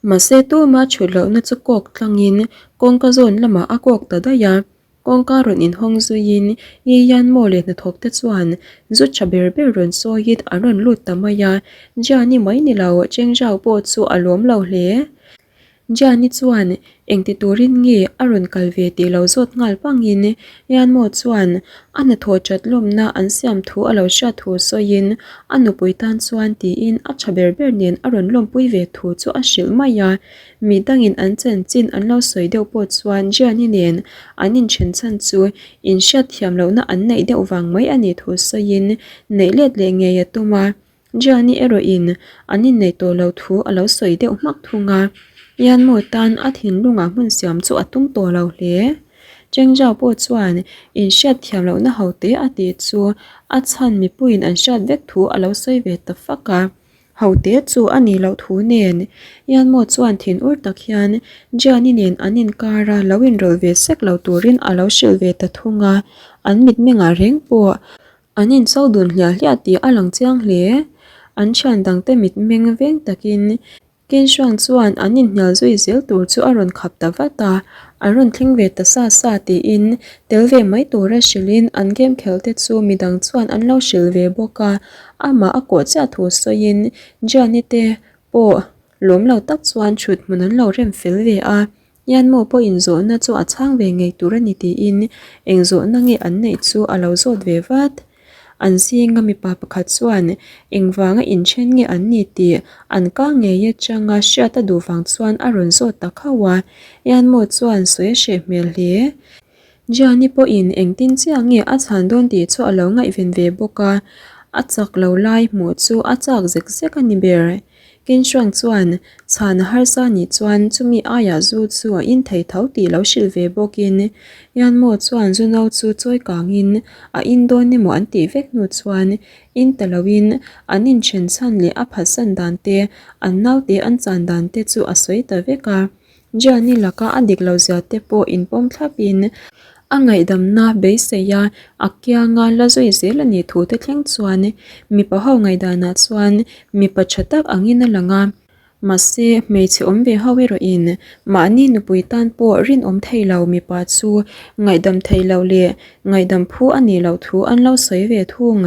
mahse tuma thut lohna chu kawk tlangin kawngka zawn lamah a kawk ta daih a. Kawngka rawn inhawng zuiin Yi Yan Mo leh hnathawk te chuan zu tha ber ber rawn sawiin an rawn lut ta mai a, Jiani mai ni lo Cheng Zhao pawh chu a lawm lo hle. Jiani chuan engti turin nge a rawn kal ve tih lo zawt nghal pangin Yan Mo chuan a hnathawh that lawmna an siam thu a lo hriat thu sawiin a nupui tan chuan tiin a tha ber ber nen a rawn lawmpui ve thu chu a hrilh mai a. Mi dangin an chanchin an lo sawi deuh pawh chuan Gianni nen an inthen chhan chu inhriat thiam lohna an neih deuh vang mai a nih thu sawiin neih let leh ngei a tum a. Gianni erawhin an inneih tawh lo thu a lo sawi deuh hmak thung a. Yanmo tan a thinlungah hmun siam chu a tum tawh lo hle. Chengzhao pawh chuan inhriat thiam lohna hote a tih chu a chhan mipuiin an hriat vek thu a lo sawi ve ta fak a. Hote chu a nih loh thu nen Yanmo chuan thin ur tak hian Gianni nen an inkar a lo inrawlh ve sek lo turin a lo hrilh ve ta thung a, an mitmengah reng pawh an incho dun hliah hliah tih a lang chiang hle. An thian dangte mitmeng veng takin Kinshuang chuan an inhnial zui zel tur chu a rawn khap ta vat a, an rawn thleng ve ta sa sa tiin tel ve mai tura hrilhin an game khel te chu midang chuan an lo hrilh ve bawk a, amah a kawh chiah thu sawiin Gianni te pawh lawm lo tak chuan thut hmun an lo rem fel ve a. Yanmo pawhin zawhna chu a chhang ve ngei tur a ni tiin eng zawhna nge an neih chu a lo zawt ve vat. An zinga mipa pakhat chuan engvanga inthen nge an ni tih an kang ngei atanga hriat a duh vang chuan a rawn zawt ta khauh a. Yanmo chuan sawi a hreh hmel hle. Gianni pawhin engtin chiah nge a chhan dawn tih chu a lo ngaihven ve bawk a, a chak lo lai hmuh chu a chak zek zek a ni ber. Kinshuang chuan chhan a harsa nih chuan chumi aiah zu chu a in thei tho tih lo hrilh ve bawkin Yanmo chuan zu no chu chawi kangin a in dawn emaw an tih vek hnu chuan in ta loin an inthen chhan leh a phatsan dan te, an naute an chan dan te chu a sawi ta vek a. Gianni laka a dik lo zia te pawh inpawm thlapin a ngaihdamna beisei a, a kianga la zui zel a nih thu te thleng chuan mipa ho ngaihdanah chuan mipa tha tak angin a lang a. Mahse, hmeichhe awm ve ho erawhin mahni nupui tan pawh rinawm thei lo mipa chu ngaihdam thei lo leh ngaihdam phu a nih loh thu an lo sawi ve thung.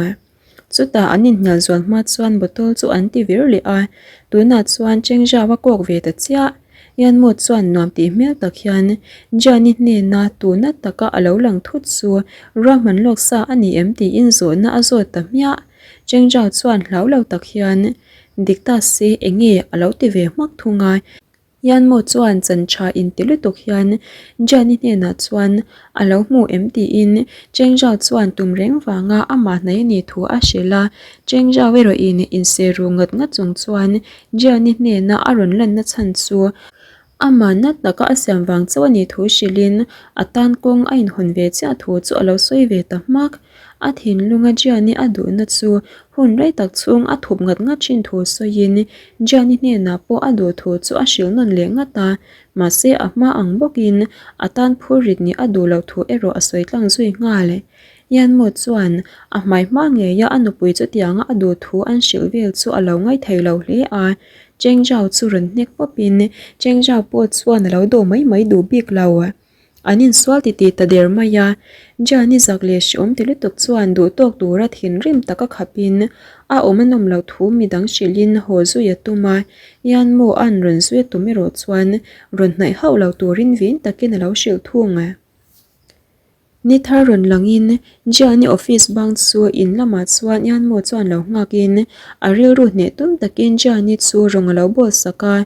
Chutah an inhnial zual hma chuan bottle chu an ti vir leh a, tunah chuan Chengzhao a kawk ve ta chiah. Yanmo chuan nuam tih hmel tak hian Jiani hnena tuna taka a lo lang thut chu ruahman lawk sa a ni em tiin zawhna a zawt ta hmiah. Chengzhao chuan hlau lo tak hian dik ta se enge a lo ti ve hmak thung a. Yanmo chuan chan tha inti lutuk hian Jiani hnenah chuan a lo hmu em tiin Cheng Zhao chuan tum reng vanga amah hnaih a nih thu a hrilh a. Cheng Zhao erawhin inse ru ngat ngat chung chuan Jiani hnena a rawn lanna chhan chu amah nat taka a siam vang chauh a nih thu hrilhin a tan kawng a inhawn ve chiah thu chu a lo sawi ve ta hmak. A thinlunga Jiani a duhna chu hun rei tak chhung a thup ngat ngat thin thu sawiin Jiani hnenah pawh a duh thu chu a hrilh nawn leh ngat a, mahse a hma ang bawkin a tan phur rit nih a duh loh thu erawh a sawi tlang zui nghal. Yanmo chuan a hmai hma ngeia a nupui chutianga a duh thu an hrilh vel chu a lo ngaithei lo hle a, Cheng Zhao chu rawn hnek pawpin Cheng Zhao pawh chuan a lo dawh mai mai duh bik lo. An insual titi ta der mai a. Jani zak leh hreawm ti lutuk chuan duhtawk tura thinrim taka khapin a awm a nawm loh thu midang hrilhin haw zui a tum a. Yanmo an rawn zui a tum erawh chuan rawn hnaih hauh lo turin vin takin a lo hrilh thung. Ni thar rawn langin Jiani office bang chu in lamah chuan Yanmo chuan lo nghakin a rilru hneh tum takin Jiani chu rawng a lo bawl sak a.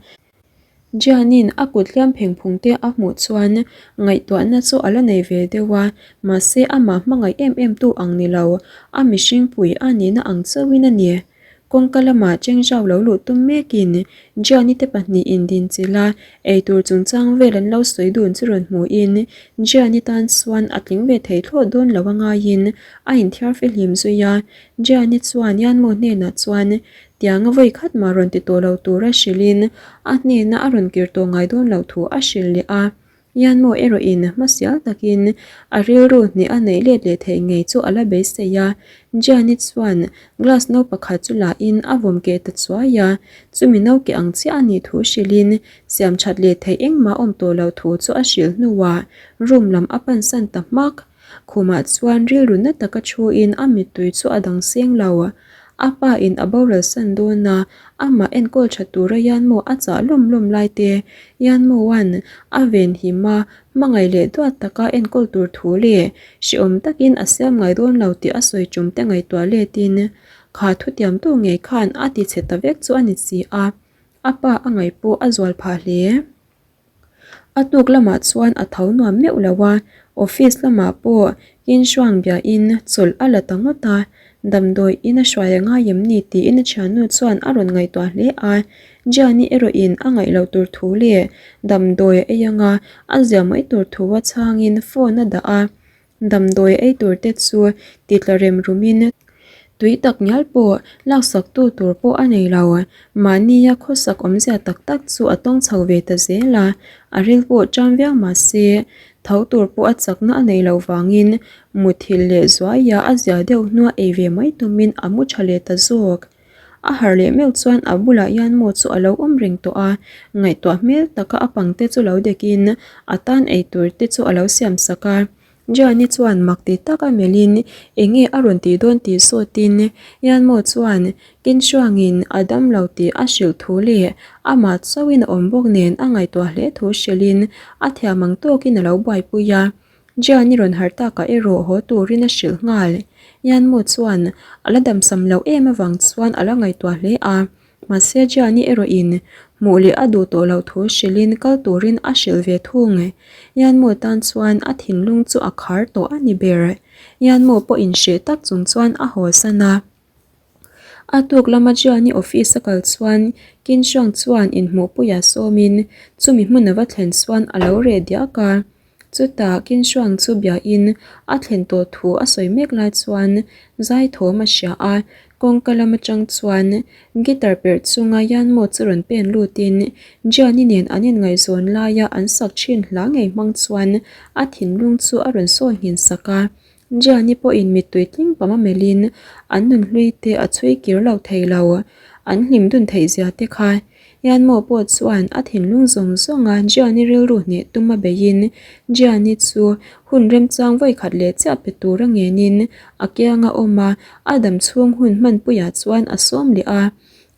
Jianin a kut hliam pheng phung te a hmuh chuan ngaihtuahna chu a la nei ve deuh a, mahse amah hmangaih em em tu ang ni lo, a mihring pui a nihna ang chauhin a ni. Kawngka lamah Chengzhau lo luh tum mekin Jiani te pahnihin dinchilh a, eitur chungchang vel an lo sawi dun chu rawn hmuhin Jiani tan chuan a tling ve thei thlawt dawn lo a ngaiin a inthiar fihlim zui a. Jiani chuan Yanmo hnenah chuan tianga vawi khat mah rawn ti tawh lo tura hrilhin a hnena a rawn kir tawh ngai dawn loh thu a hrilh leh a. Yanmo erawhin hmasial takin a rilru hnih a neih let leh theih ngei chu a la beisei a. Gianni chuan glass no pakhat chu lahin a vawm keh ta chuai a, chumi no keh ang chiah a nih thu hrilhin siam that leh theih engmah awm tawh loh thu chu a hrilh hnuah room lam a pansan ta hmak. Khumah chuan rilru na taka thuin a mittui chu a dang seng lo. A pa in a boral san dawn a, amah enkawl tha tura Yanmo a chah lawm lawm lai te, Yanmoan a ven him a, hmangaih leh duat taka enkawl tur thu leh hrehawm takin a siam ngai dawn lo tih a sawi tum te ngaihtuah letin kha thutiamtu ngei khan a ti chhe ta vek chu a ni si a, a pa a ngaih pawh a zual phah hle. A tuk lamah chuan a tho nuam meuh lo a, office lamah pawh Kinhruang biain chawlh a la ta ngawt a, damdawi in a hruai a ngai em ni tiin a thiannu chuan a rawn ngaihtuah hle a, Gianni erawhin a ngaih loh tur thu leh damdawi a ei anga a zia mai tur thu a chhangin phone a dah a. Damdawi ei tur te chu ti tla rem rumin tui tak ngial pawh laksak tu tur pawh a nei lo. Mahnia khawsak awmzia tak tak chu a tawng chho ve ta zel a, a ril pawh ṭam viau mah se tho tur pawh a chakna a neih loh vangin muthilh leh zuaia a zia deuh hnua ei ve mai tumin a mu ṭha leh ta zawk. A harh leh meuh chuan a bulah hian maw chu a lo awm reng tawh a, ngaihtuah hmel taka a pangte chu lo dekin a tan eitur te chu a lo siam sak a. Jani chuan mak ti taka melhin eng nge a rawn tih dawn tih zawtin Yanmo chuan Kinhruangin a dam lo tih a hrilh thu leh amah chauhin a awm bawk nen a ngaihtuah hle thu hrilhin a thiam ang tawkin a lo buaipui a. Gianni rawn harh takah erawh haw turin a hrilh nghal. Yanmo chuan a la damsam loh em avang chuan a la ngaihtuah hle a, mahse Gianni erawhin hmuh leh a duh tawh loh thu hrilhin kal turin a hrilh ve thung. Yanmo tan chuan a thinlung chu a khar tawh a ni ber. Yanmo pawh inhreh tak chung chuan a hawsan a. A tuk lama Gianni office a kal chuan Kinhruang chuan inhmuhpuiah sawmin chumi hmun a va thlen chuan a lo reh diak a. Chutah Kinhruang chu biain a thlen tawh thu a sawi mek lai chuan zai thawm a hria a, kawngka lam atang chuan guitar perh chunga Yanmo chu rawn pen lutin Gianni nen an inngaihzawn laia an sak thin hla ngei hmang chuan a thinlung chu a rawn sawi nghin sak a. Gianni pawhin mittui tling pam a melhin an nunhlui te a chhui kir lo thei lo, an hlim dun theih zia te kha. Yanmo pawh chuan a thinlung zawng zawnga Gianni rilru hneh tum a beihin Gianni chu hun remchang vawikhat leh chiah pe tura ngenin a kianga awm a, a dam chhung hun hmanpuiah chuan a sawm leh a.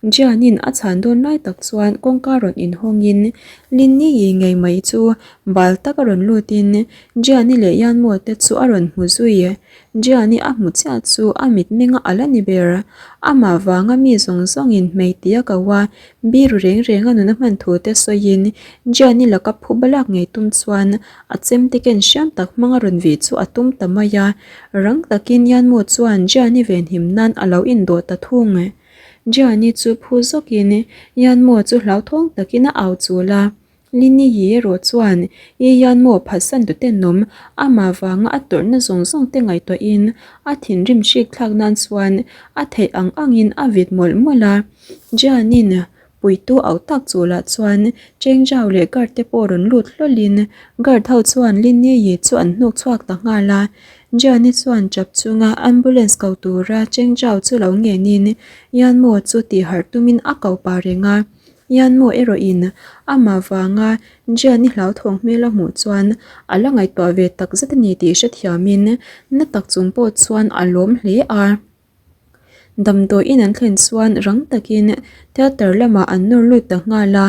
Jianin a chhan dawn lai tak chuan kawngka rawn inhawngin Linni yi ngei mai chu bal taka rawn lutin Jiani leh Yanmo te chu a rawn hmu zui. Jiani a hmu chiah chu a mitmenga a la ni ber. Amah vanga mi zawng zawngin hmei tia ko a, biru reng renga nuna hman thu te sawiin Jiani laka phuba lak ngei tum chuan a chemte ken hriam tak hmanga rawn vih chu a tum ta mai a. Rang takin Yanmo chuan Jiani venhim nan a lo indawh ta thung. Gianni chu phu zawkin Yanmo chu hlauthawng takin a au chul a. Lini Yi erawh chuan I Yanmo phatsan tu tenawm amah vanga a tawrhna zawng zawng te ngaihtuahin a thinrim hrik thlak nan chuan a theih ang angin a vit mawlh mawlh a. Gianni'n Puitu auh tak chu lah chuan Cheng Zhao leh guard te pawh rawn lut hlawlhin guard ho chuan Lin Yi chu an hnuk chhuak ta nghal a. Jiani chuan chap chunga ambulance ko tura Cheng Zhao chu lo ngenin Yan Mo chu tih harh tumin a ko pah reng a. Yanmo erawhin amah vanga Jian-i hlauthawng hmel a hmuh chuan a la ngaihtuah ve tak zet a ni tih hrethiamin na tak chung pawh chuan a lawm hle a. Damdawiin an thlen chuan rang takin theatre lamah an nawr lut ta nghal a.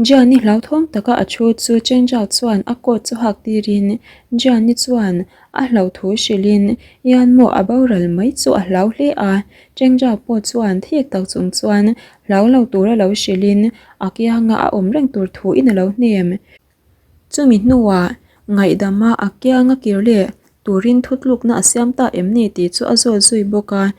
Gianni hlauthawng taka a thu chu Chengjao chuan a coat chu hak tirin Gianni chuan a hlauh thu hrilhin Yanmo a boral mai chu a hlau hle a. Chengjao pawh chuan thik tak chung chuan hlau lo tura lo hrilhin a kianga a awm reng tur thuin a lo hnem. Chumi hnuah ngaihdama a kianga kir leh turin thutlukna a siam ta em ni tih chu a zawt zui bawk a.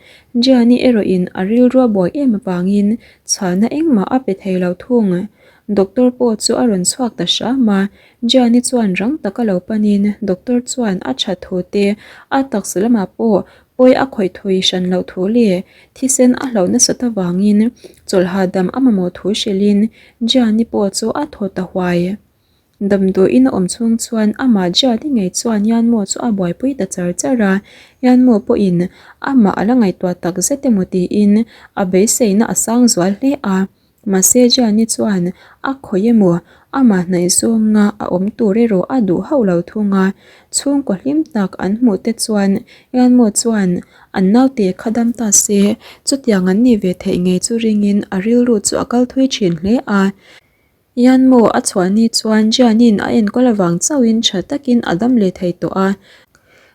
Gianni erawhin a rilru a buai em avangin chhalna engmah a pe thei lo thung. Doctor pawh chu a rawn chhuak ta hram a, Gianni chuan rang taka lo panin doctor chuan a that thu te, a taksa lamah pawh pawi a khawih thui hran loh thu leh thisen a hlauh nasat avangin chawlh hahdam a mamawh thu hrilhin Gianni pawh chu a thaw ta huai. Damdawiin a awm chhung chuan amah Gianni ngei chuan Yanmo chu a buaipui ta char char a, Yanmo pawhin amah a la ngaihtuah tak zet emaw tiin a beiseina a sang zual hle a. Mahse Gianni chuan a khawi emaw amah hnaih zawnga a awm tur erawh a duh hauh lo thung a, chhungkaw hlim tak an hmuh te chuan Yanmo chuan an naute kha dam ta se chutiang an nih ve theih ngei chu ringin a rilru chu a kal thui thin hle a. Yanmo a chhuah ni chuan Gianni'n a enkawl avang chauhin tha takin a dam leh thei tawh a.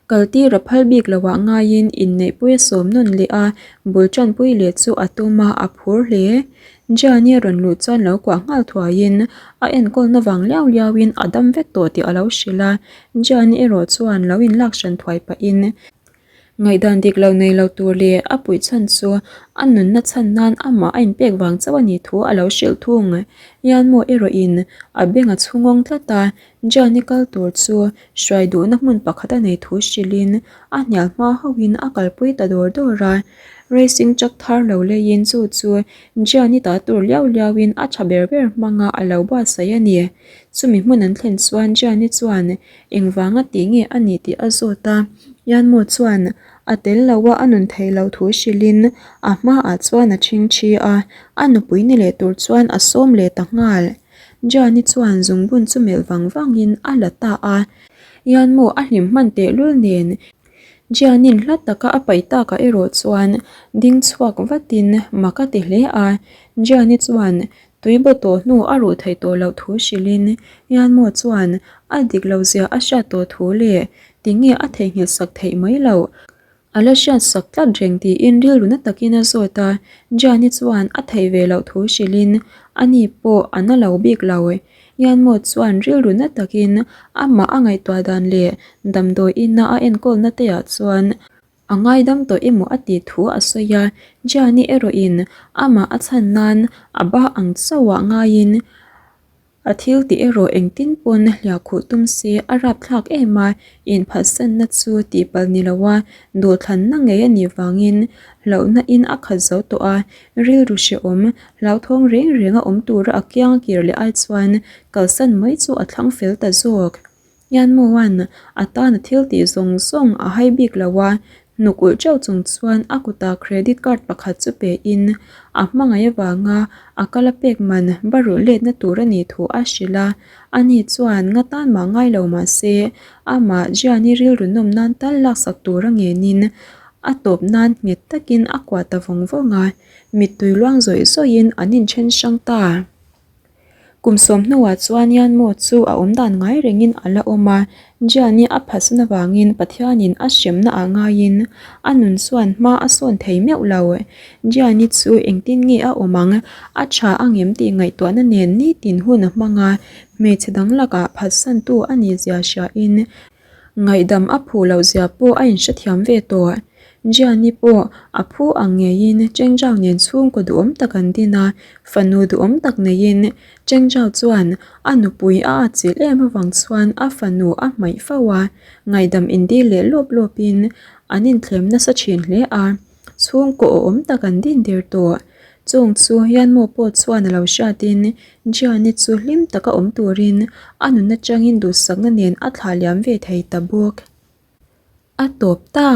Kaltir a phal bik loah ngaiin inneihpui a sawm nawn leh a, bul tanpui leh chu a tum a, a phur hle. Gianni a rawn luh chuan lo kuah nghal thuaiin a enkawlna vang liau liauin a dam vek tawh tih a lo hrilh a, Gianni erawh chuan lo inlak hran thuai pahin Ngaihdan dik lo nei lo tur leh a puih chhan chu a nunna chhan nan amah a inpek vang chauh a nih thu a lo hrilh thung. Yanmo erawhin a beng a chhungawng tlat a, Jani kal tur chu hruai duhna hmun pakhat a nei thu hrilhin a hnial hma hauhin a kalpui ta dawr dawr a. Racing truck thar lo leiin chu chu Jani ta tur liau liauin a tha ber ber hmanga a lo buatsaih a ni. Chumi hmun an thlen chuan Jani chuan Engvanga tih nge a nih tih a zawt a, Yanmo chuan a tel lo a a nun theih loh thu hrilhin a hmaah chuan a ṭhingṭhi a, a nupui ni leh tur chuan a sawm leh ta nghal. Jani chuan zungbun chu melh vang vangin a la ta a, Yanmo a hlim hman tehlul nen Jianin hla taka a paih takah erawh chuan ding chhuak vatin mak a ti hle a, Jiani chuan Tui baw tawh hnu a ruh theih tawh loh thu hrilhin Yanmo chuan a dik lo zia a hriat tawh thu leh tinge a theihnghilh sak theih mai loh a la hriat sak tlat reng tiin rilru na takin a zawt a, Jani chuan a theih ve loh thu hrilhin ani pawh a na lo bik lo. Yanmo chuan rilru na takin amah a ngaihtuah dan leh damdawiina a enkawlna te ah chuan A ngaidam tawh emaw a tih thu a sawi a, Gianni erawhin amah a chhan nan a ba ang chauhah ngaiin a thil tih erawh engtin pawn hliah khuh tum se a rapthlak em a, inphatsanna chu tihpalh ni loa duhthlanna ngei a nih vangin hlauhna in a khat zo tawh a, rilru hrehawm hlauthawng reng reng a awm tura a kiang a kir leh ai chuan kalsan mai chu a thlang fel ta zawk. Yanmuan a tan a thil tih zawng zawng a hai bik lo a, hnuk ulh teuh chung chuan a kutah credit card pakhat chu pe in a hmangaih avanga a kal a pek man ba rulh letna tur a nih thu a hrilh a, ani chuan nga tan mah ngai lo mah se amah Jiani rilru nawm nan tal laksak tur a ngenin a tawp nan nghet takin a kuah ta vawng vawng a, mittui luang zawih zawihin an inthen hrang ta. Kum sawm hnuah chuan Yanmo chu a awm dan ngai rengin a la awm a, Jian-i a phatsan avangin Pathianin a hremna ah ngaiin a nun chuan hma a sawn thei meuh lo. Jian-i chu engtin nge a awm ang, a tha angem tih ngaihtuahna nen nitin hun a hmang a, hmeichhe dang lakah phatsantu a nih zia hriain Ngaihdam a phu loh zia pawh a inhrethiam ve tawh. Gianni pawh a phu ang ngeiin Chengzhao nen chhungkaw duhawm tak an din a, fanu duhawm tak neiin Chengzhao chuan a nupui a atchilh em avang chuan a fanu a hmaih fo a, ngaihdam indil leh lawp lawpin an inthlem nasa thin hle a. Chhungkaw awm tak an din der tawh. Chung chu Yanmo pawh chuan a lo hriatin Gianni chu hlim taka awm turin a nun atangin duhsakna nen a thlah liam ve thei ta bawk. A tawp ta.